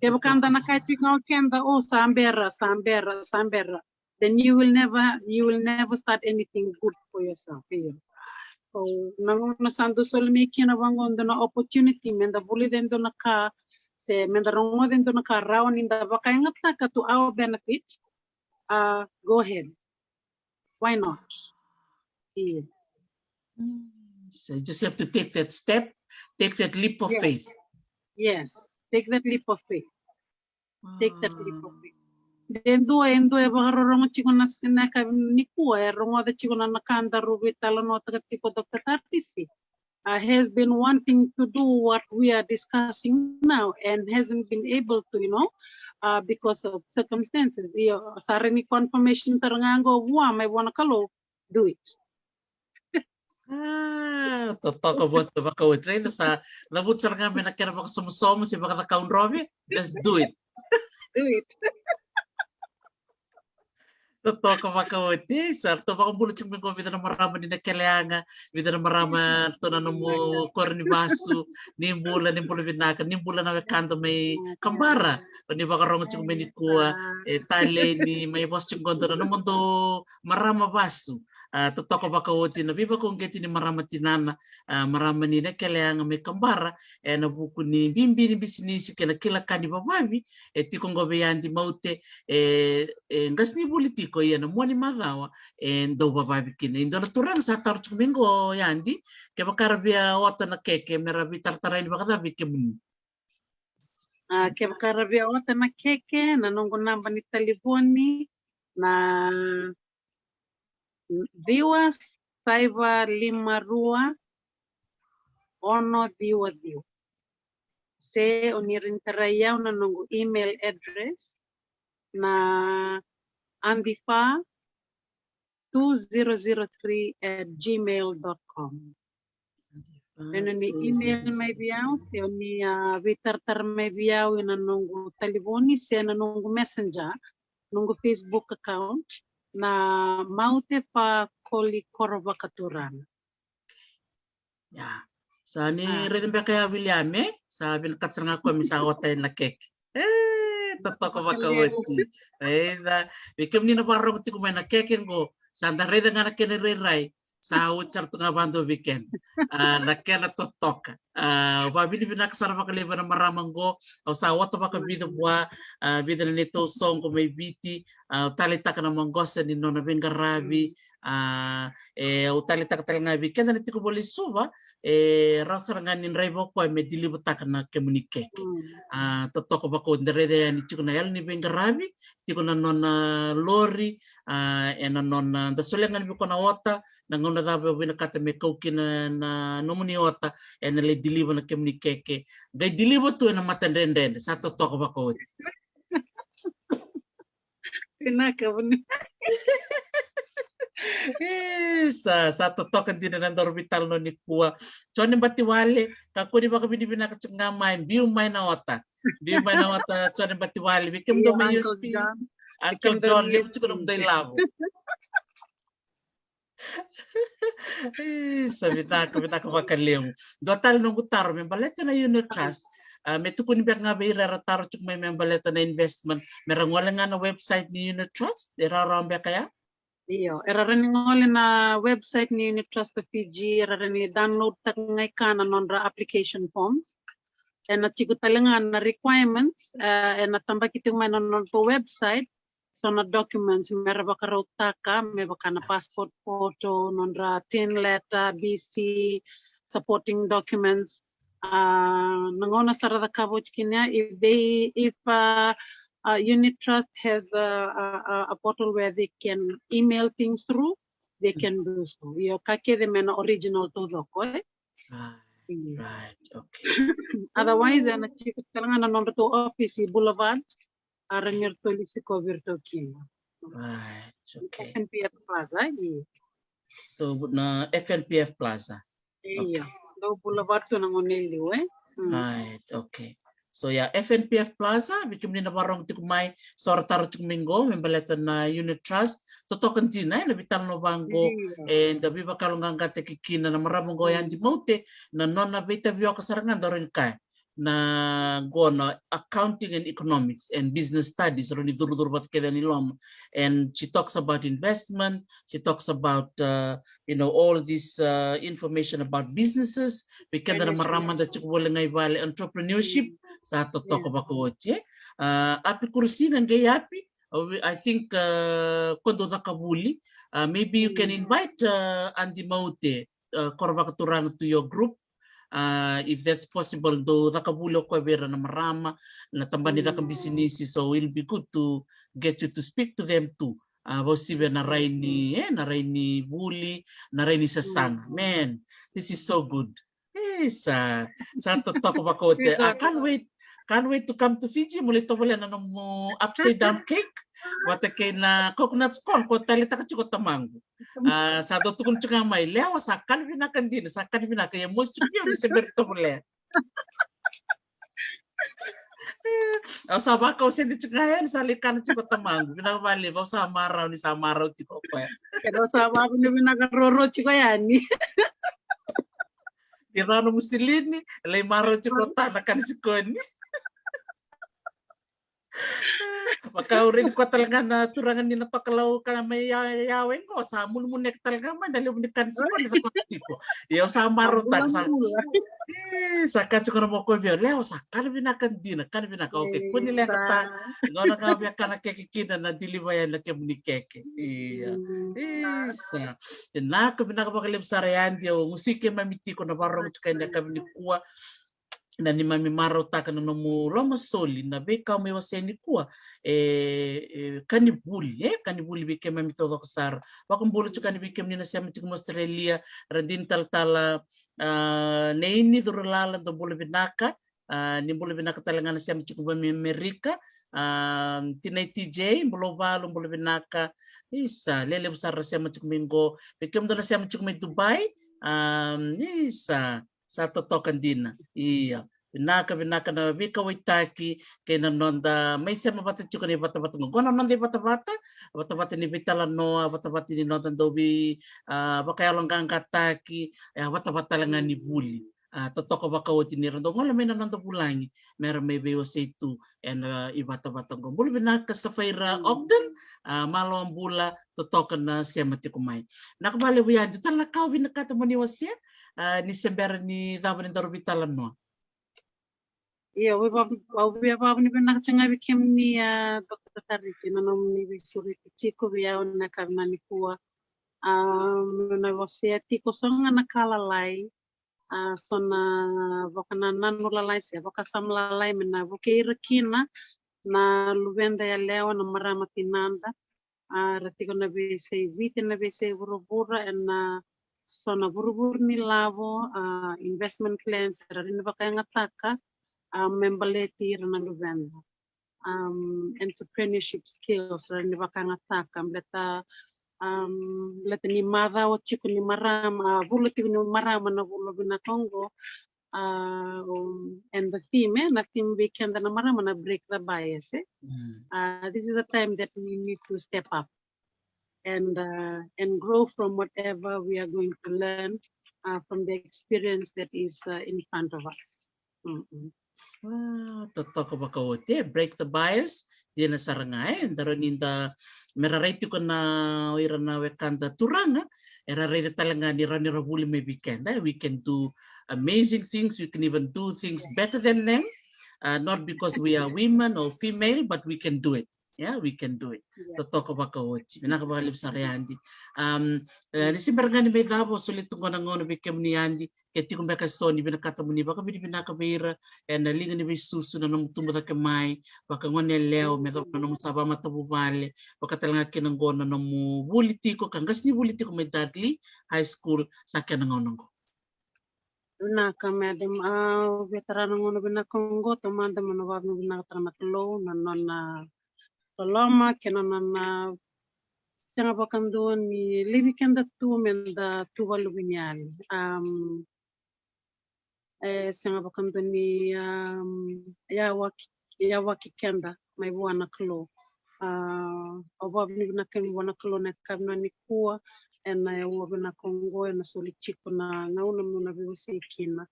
Kevaka da na kaya tiko ga o keda, o, sa bera, sa bera, sa bera, then you will never, you will never start anything good for yourself. Io. So na gauna sa dau soli mai kina vaqo dua na opportunity me da vulica e dua na ka, se me da rogoca e dua na ka rawa ni da vakayagataka to our benefit, uh, go ahead. Why not? Io. So you just have to take that step, take that leap of faith. Yes, take that leap of faith. Take that leap of faith. De dua, e dua e vakarorogo tiko na sinaka nikua, e rogoca tiko na ka daru veitalanoataka tiko, Doctor Tarcísio, uh, has been wanting to do what we are discussing now and hasn't been able to, you know, uh, because of circumstances. Io, sa rawa ni confirmation sara ga qo vua mai vua na Kalou, do it. Ah, totoka vata vakaoti. Raica, sa cavuta sara ga mai na kena vakasomosomo se vakacakau drovi. Just do it. Do it. Totoka vakaoti. Sa ratou vakabula tiko mai qo vica na marama ni Nakeleaga, vica na marama ratou na nomu koro ni vasu. Ni bula, ni bula vinaka, ni bula na wekada mai Kabara. O ni vakarogo tiko mai nikua, e, talei ni mai vosa tiko qo dua na nomudou marama vasu. A, totoka vakaoti na veivakauqeti ni marama tinana, a, marama ni Nakeleaga mai Kabara, ena vuku ni bibi ni bisinisi kei na kila ka ni vavavi e tiko qo vei Adi Maute, e, e qasenivuli tiko, ia na mua ni macawa e dau vavavi kina. E dua na turaga sa taro tiko mai qo, Adi, kevaka ra via ota na keke, me ra veitaratara yani vakacava vei kemuni? A, kevaka ra via ota na keke, na noqu naba ni talevoni na ciwa saiva lima rua ono ciwa ciwa. Se o ni rawa ni tarai au na noqu email address na andifa two zero zero three at gmail dot com. Ena ni email mai vei au, se o ni, a, veitaratara mai vei au ena noqu talevoni se na noqu messenger, noqu Facebook account, na Maute Fa Koli Koro Vakaturaga. Ia. Sa ni raica beka ya, William, e? Sa vinakata sara ga koya me sa ota na keke. E, totoka vakaoti. Raica, vei kemuni na vakarorogo tiko mai, na keke qo, sa da raica ga na kena irairai. Sa oti sara tu ga vadua vei keda. A, na kena totoka. A, vakavinavinaka sara vakalevu na marama qo. Au sa ota vakavica vua, a, vica na neitou soqo mai Viti. A, au taleitaka na maqosa ni nona veiqaravi. A, e, au taleitaka tale ga vei keda na tiko voli Suva, e rawa sara ga ni draiva o koya me deliver-taka na kemuni keke. A, totoka vakaoti, da raica yani tiko na yalo ni veiqaravi, tiko na nona lori, a, ena nona, da solia ga ni vei koya na ota, na gauna cava o vinakata me kau kina na nomuni ota, ena lai deliver na kemuni keke. Qai deliver tu ena matadredredre, sa totoka vakaoti. Vinaka vuni. E, sa, sa totoka dina na daru veitalanoa nikua. Jone Batiwale, kakua ni vakavinavinaka tiko ga mai, biu mai na ota. Biu mai na ota, Jone Batiwale, vei kemudou mai U S P. Uncle John, levu tiko na nomu dau ilavo. Isa, vinaka, vinaka vakalevu. Dua tale noqu taro me baleta na unit trust. A, me tukuni beka ga vei ira era taro tiko mai me baleta na investment, me ra gole ga na website ni unit trust, e rawarawa beka ya? Io, era rawa ni gole na website ni Unit Trust of Fiji, era rawa ni download taka ga e kea na nodra application forms. Ena tiko tale ga na requirements, e, ena tabaki tiko mai na nodratou website, so na documents me ra vakarautaka, me vaka na passport photo, nodra tin letter, B C, supporting documents. A, na gauna sa ra cakava oti kina ya, if they, if, uh, uh, Unit Trust has a, a, a, a portal where they can email things through, they can do so. Io, ka kece me na original taucoko, e? Right, right, okay. Otherwise, ena tiko tale ga na nodratou office i Boulevard, a, rawa ni ratou lisi koya vei iratou kina. Right, okay. F N P F Plaza, e? So, na F N P F Plaza. Io, okay. Dau Boulevard tu na gauna e liu, e? Mm. Right, okay. So, yeah, F N P F Plaza, vei kemuni na vakarorogo tiko mai, so ra taro tiko mai qo me baleta na unit trust, totoka dina, e, na veitalanoa vaqo, io, eda veivakayaloqaqataki kina na marama qo, mm, Yadi Maute, na nona veitavioka sara ga, da rawa ni kaya, na qo na accounting and economics and business studies, rawa ni curucuru vata kece yani i loma. And she talks about investment, she talks about, uh, you know, all this, uh, information about businesses. Vei keda na marama da tiko voli ga i vale, entrepreneurship, sa totoka vakaoti, e? Uh, Api Kurusi, na qai Api, uh, I think, uh, ko dau caka vuli. Uh, maybe you can invite, uh, Yadi Maute, uh, Korovakaturaga to your group. Uh, if that's possible, dou caka vuli o koya vei ira na marama, na tabana ni caka bisinisi, so it'll be good to get you to speak to them too. Uh, vakauasivi na rai ni, e, na rai ni vuli, na rai ni sasaga. Man, this is so good. E, sa, sa totoka vakaoti. I can't wait, can't wait to come to Fiji. Mo lai tovolea na nomu upside down cake vata kei na coconut scone ko taleitaka tiko o tamaqu. A, sa dau tukuna tiko ga mai, Lewa, sa kani vinaka dina, sa kani vinaka, ia mosi tiko ni au ni se bera ni tovolea. Au sa vakau sede tiko ga yani, sa lai kana tiko o tamaqu. Vinaka vakalevu, au sa marau ni sa marau tiko o koya. Keda sa vakavinavinaka roro tiko yani. Ni rawa na musilini, lai marau tiko o ta na kana sikoni. Vaka au raici koya tale ga na turaga ni na tokalau ka mai ya, ya we qo, sa munimuneki tale ga mai na levu ni kana sikoni sa toka tiko. Ia au sa marautaka, sa, e, sa kaya tiko na moko vei au, Lewa, sa kana vinaka dina, kana vinaka. Okay, kua ni leqa ta, gauna ga au via kana keke kina na deliver yani na kemuni keke. Ia. E, sa. Vinaka, vinaka vakalevu sara Yadi, au gusuki keimami tiko na vakarorogo tiko ena yakavi nikua. Na neimami marautaka na nomu lomasoli, na veika au mai wasea nikua, e, e, ka ni vuli, e, ka ni vuli vei keimami taucoko sara. Vakabula tiko yani vei kemuni na sema tiko mai Australia, Radini Talatala, a, Neini Curulala, dou bula vinaka, a, ni bula vinaka tale ga na sema tiko mai Amerika, a, Tinai T J, bula valu, bula vinaka, isa, lelevu sara na sema tiko mai qo, vei kemudou na sema tiko mai Dubai, a, isa, sa totoka dina. Ia, vinaka, vinaka na veikauwaitaki kei na noda mai sema vata tiko na ivatavata qo. Qo na noda ivatavata, vatavata ni veitalanoa, vatavata ni noda dau vei, a, vakayaloqaqataki, e, vatavata tale ga ni vuli. A, totoka vakaoti ni ra dau gole mai na noda vulagi me ra mai veiwasei tu ena ivatavata qo. Bula vinaka Safaira Ogden, a, malo bula, totoka na sema tiko mai. Vinaka vakalevu Yadi, tale na ka au vinakata mo ni wasea, a, ni se bera ni cava ni daru veitalanoa. Ia, au via vakavinavinaka tiko ga vei kemuni, a, Doctor Tariti, na nomuni veisureti tiko vei au ena yakavi nikua. A, meu na wasea tiko so ga na ka lalai, a, so na vakanananu lalai se vakasama lalai me na vukei ira kina na luveda yalewa, na marama tinada, a, ra tiko na veiyasai Viti, na veiyasai vuravura, ena so na vuruvuru ni lavo, a, investment plans era rawa ni vakayagataka, a, me baleti ira na luveda. Um, entrepreneurship skills, ra ni vakayagataka, baleta, um, baleta ni macawa tiko ni marama, a, vula tiko ni marama na vula vinaka oqo, um, and the theme, eh, na theme vei keda na marama na break the bias, eh. Mm. Uh, this is a time that we need to step up and, uh, and grow from whatever we are going to learn, uh, from the experience that is, uh, in front of us. Mm-mm. Ah, totoka vakaoti, eh, break the bias. Dina sara ga, eh, da rawa ni da, me ra rai tiko na, o ira na wekada turaga, era raica tale ga ni rawa ni ra vuli mai vei keda, eh. We can do amazing things, we can even do things better than them. Uh, not because we are women or female, but we can do it. Yeah, we can do it. Yeah. Totoka vakaoti. Vinaka vakalevu sara, Yadi. Um, eh, ni se bera ga ni mai cava, au solia tu qo na gauna vei kemuni, Yadi. Ke tiko beka eso ni vinakata mo ni vakavinavinaka vei ira ena liga ni veisusu, na nomu tubu cake mai vakagoneyalewa, me yacova na nomu sa vakamatavuvale, vaka tale ga kina qo na nomu vuli tiko, ka qase ni vuli tiko mai Dudley High School, sa kena gauna qo. Vinaka, madam. Au via tara na gauna vinaka qo taumada meu na vakavinavinakataka na Kalou na nona loloma kei na nona sega vakadua ni laivi keda tu meda tu vakaluveni yani. Um, e sega vakadua ni, um, yawaki, yawaki keda mai vua na Kalou. Uh, au vakavinavinaka yani vua na Kalou na yakavi nikua ena aua vinaka oqo, ena soli tiko na gauna meu na veiwasei kina.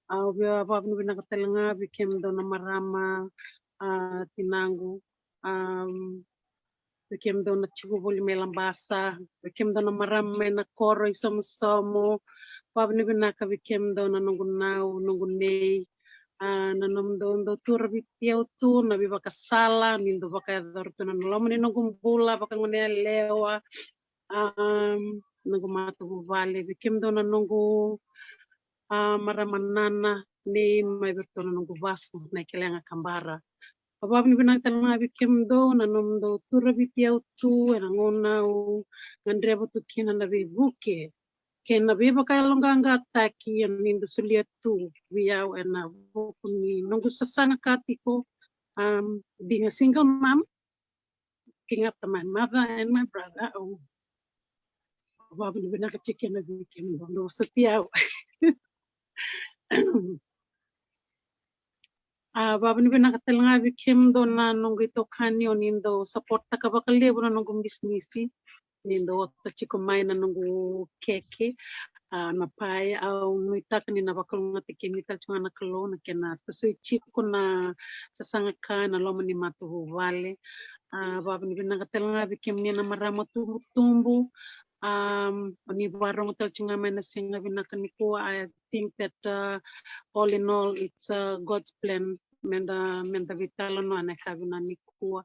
Au via vakavinavinaka tale ga vei kemudou na marama, a, tinaqu, um, vei kemudou na tiko voli mai Labasa, vei kemudou na marama mai na koro i Somosomo. Vakavinavinaka vei kemudou na noqu nau, noqu nei, a, na nomudou dau turaviti au tu na veivakasala ni dau vakayacora tu na loma ni noqu bula vakagoneyalewa. Um, noqu matavuvale, vei kemudou na noqu, a, marama nana, nei mai vei ratou na noqu vasu na Ikeleyaga Kabara. Au vakavinavinaka tale ga vei kemudou na nomudou turaviti au tu ena gauna au gadreva tu kina na veivuke kei na veivakayaloqaqataki e ni dau solia tu vei au ena vuku ni noqu sasaga ka tiko, um, being a single mom, looking after my mother and my brother. Au vakavinavinaka tiko kina vei kemudou dau vosoti au. A, vakavinavinaka tale ga vei kemudou na noqu itokani, o ni dau supportaka vakalevu na noqu bisinisi. Ni dau ota tiko mai na noqu keke, a, na pae. Au nuitaka ni na vakalougatataki kemuni tale tiko ga na Kalou na kena tosoi tiko na sasaga ka ena loma ni matavuvale. A, vakavinavinaka tale ga vei kemuni na marama tubutubu. Um, o ni vakarogo tale tiko ga mai na siga vinaka nikua. I think that, uh, all in all, it's, uh, God's plan. Meda, meda veitalanoa na yakavi nikua.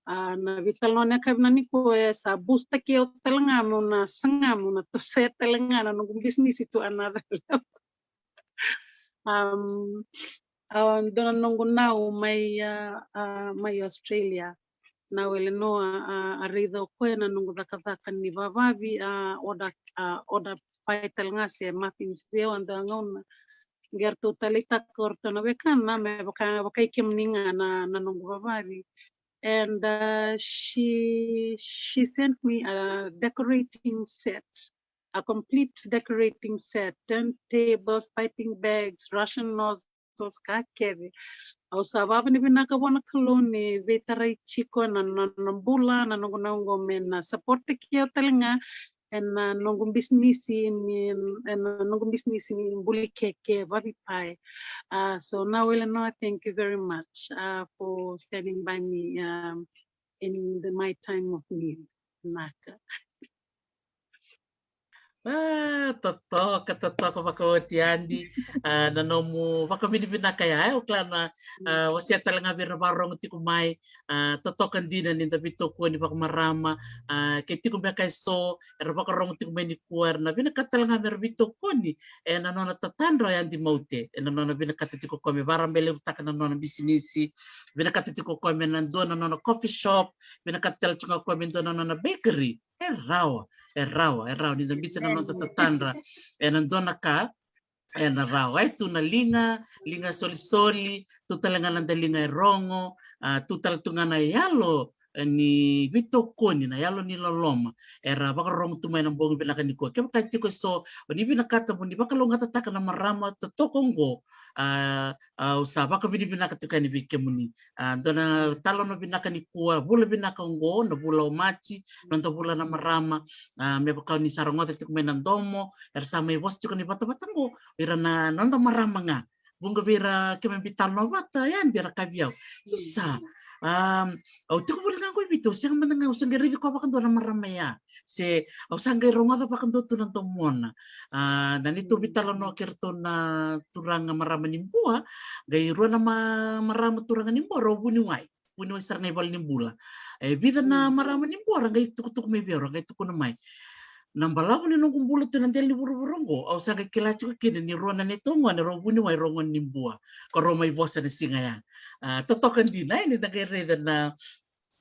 A, na veitalanoa na yakavi nikua e sa boost-taki au tale ga meu na saga meu na tosoya tale ga na noqu bisinisi to another level. Um, a, dua na noqu nau mai, a, a, mai Australia, nau Eleanor, a, a raica o koya na noqu cakacaka ni vavavi, a, order, a, order pie tale ga se muffins vei au ena dua na gauna. Qai ratou taleitaka o ratou na wekana me vaka, vakai kemuni ga na, na noqu vavavi. And, uh, she, she sent me a decorating set, a complete decorating set, turntables, piping bags, Russian nozzles, ka kece. Au sa vakavinavinaka vua na Kalou ni veitarai tiko na, na, na bula na noqu nau qo me na support-taki au tale ga ena noqu bisinisi ni, ena noqu bisinisi ni buli keke, vavi pie. Uh, so nau Eleanor, thank you very much, uh, for standing by me, um, in the, my time of need. Vinaka. A, totoka, totoka vakaoti, Yadi. A, na nomu vakavinavinaka ya, e, au kila na, a, wasea tale ga vei ira vakarogo tiko mai. A, totoka dina ni da veitokoni vakamarama. A, ke tiko beka eso era vakarogo tiko mai nikua, era na vinakata tale ga me ra veitokoni ena nona tatadra o Yadi Maute, ena nona vinakata tiko o koya me vakarabailevutaka na nona bisinisi, vinakata tiko o koya me na dua na nona coffee shop, vinakata tale tiko o koya me dua na nona bakery. E rawa, e rawa, e rawa ni da biuta na noda tatadra ena dua na ka, ena rawa. E tu na liga, liga solisoli, tu tale ga na daliga e rogo, a, tu tale tu ga na yalo, e, ni veitokoni, na yalo ni loloma era vakarogo tu mai na bogi vinaka nikua. Kevaka e tiko eso o ni vinakata mo ni vakalougatataka na marama totoka oqo, A, au sa vakavinavinaka tiko yani vei kemuni. A, dua na talanoa vinaka nikua, vula vinaka oqo, na vula o Maji, noda vula na marama. A, me vaka ni sa rogoca tiko mai na domo, era sa mai vosa tiko ni vatavata oqo, ira na noda marama ga. Vuqa vei ira keimami veitalanoa vata, e a dua era kaya vei au, isa, um, au tiko voli ga qo i Viti, au sega mada ga, au sa qai raici koya vakadua na marama ya. Se au sa qai rogoca vakadua tu na domona. A, na neitou veitalanoa kei ratou na turaga marama ni Bua, qai rua na ma-, marama turaga ni Bua, rau vuniwai. Vuniwai sara ga i valenibula. E vica na marama ni Bua ra qai tukutuku mai vei au, ra qai tukuna mai. Na balavu ni noqu bula tu na dela ni vuravura oqo, au sa qai kila tiko kina ni rua na neitou gone rau vuniwai, rau gone ni Bua. Ko rau mai vosa na siga ya. A, totoka dina, e, ni da qai raica na,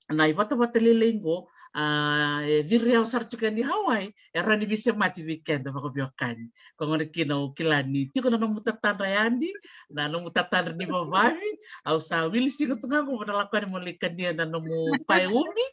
na ivatavata lailai qo, a, e ciri yawa sara tiko yani Hawaii, e rawa ni veisemati vei keda vakaveiwekani. Ko gona kina au kila ni tiko na nomu tatadra ya, Adi, na nomu tatadra ni vavavi, au sa wili siga tu ga qo mo na lako yani mo lai kania na nomu pae umi.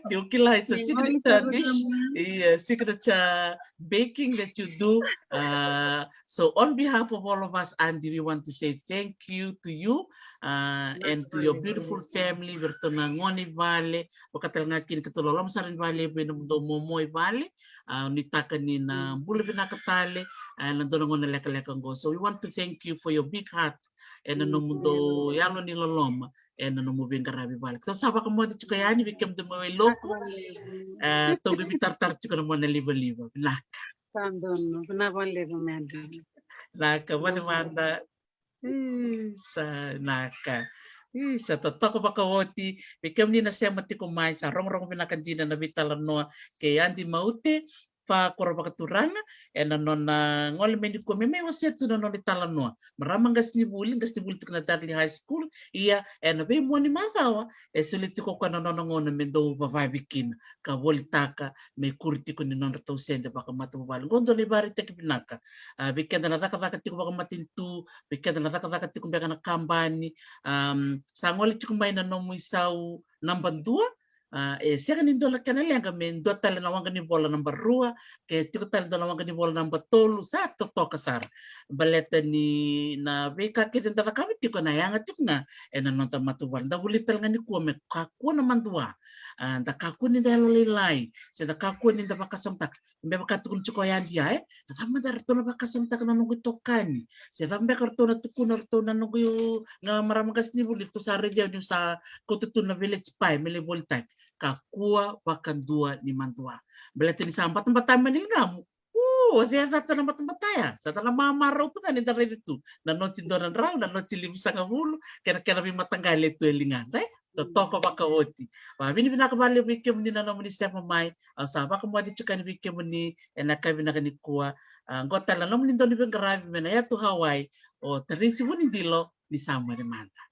Niu kila it's a signature dish. Yeah, signature baking that you do. Uh, so on behalf of all of us, Adi, we want to say thank you to you, uh, and to your beautiful family, vei ratou na gone i vale, vaka tale ga kina keitou loloma sara ni vale, vei nomudou momo i vale, a, nuitaka ni na bula vinaka tale, a, na dua na gauna lekaleka qo. So we want to thank you for your big heart, ena nomudou yalo ni loloma, ena nomu veiqaravi vale. Keitou sa vakamoce tiko yani vei kemudou mai Wailoku, a, tou qai veitaratara tiko na mona livaliva. Vinaka. Sa donu, vinaka vakalevu, madam. Vinaka, moce mada. Isa, naka. Isa, totoka vakaoti. Vei kemuni na sema tiko mai, sa rogorogo vinaka dina na veitalanoa kei Adi Maute, Fa Koro Vakaturaga, ena nona gole mai nikua me mai wasea tu na nona italanoa. Marama qasenivuli, qasenivuli tiko na Dudley High School, ia ena veimua ni macawa e soli tiko koya na nona gauna me dau vavavi kina ka volitaka, me kuri tiko ni nodratou sede vakamatavuvale. Qo dua na ivakaraitaki vinaka. A, vei keda na cakacaka tiko vakamatanitu, vei keda na cakacaka tiko beka na kabani, am, sa gole tiko mai na nomu isau naba dua, a, e sega ni dua na kena leqa me dua tale na waqa ni vola naba rua, ke tiko tale dua na waqa ni vola naba tolu, sa totoka sara. Baleta ni na veika kece da cakava tiko na yaga tiko ga ena noda matavuvale. Da vuli tale ga nikua me kakua na madua. A, da kakua ni da yalolailai, se da kakua ni da vakasamataka. Me vaka tukuna tiko ya dia, e? Na cava mada ratou na vakasamataka na noqu itokani? Se cava beka ratou na tukuna ratou na noqu ga marama qasenivuli, ratou sa raici au niu sa kauta tu na veleti pae me lai volitaki. Kakua vakadua ni madua. Baleta ni sa batabata mai na ligamu. U, o cei e cata na batabata ya? Sa da na mamarau tu ga ni da raici tu na noti dua na drau, na noti limasagavulu, kei na kena veimataqali e tu e ligana, e? Totoka vakaoti. Vavinavinaka vakalevu vei kemuni na nomuni sema mai. Au sa vakamoce tiko yani vei kemuni ena yakavi vinaka nikua. A, qo tale na nomuni dauniveiqaravi mai na yatu Hawaii, o Tarisi Vunidilo, ni sa moce mada.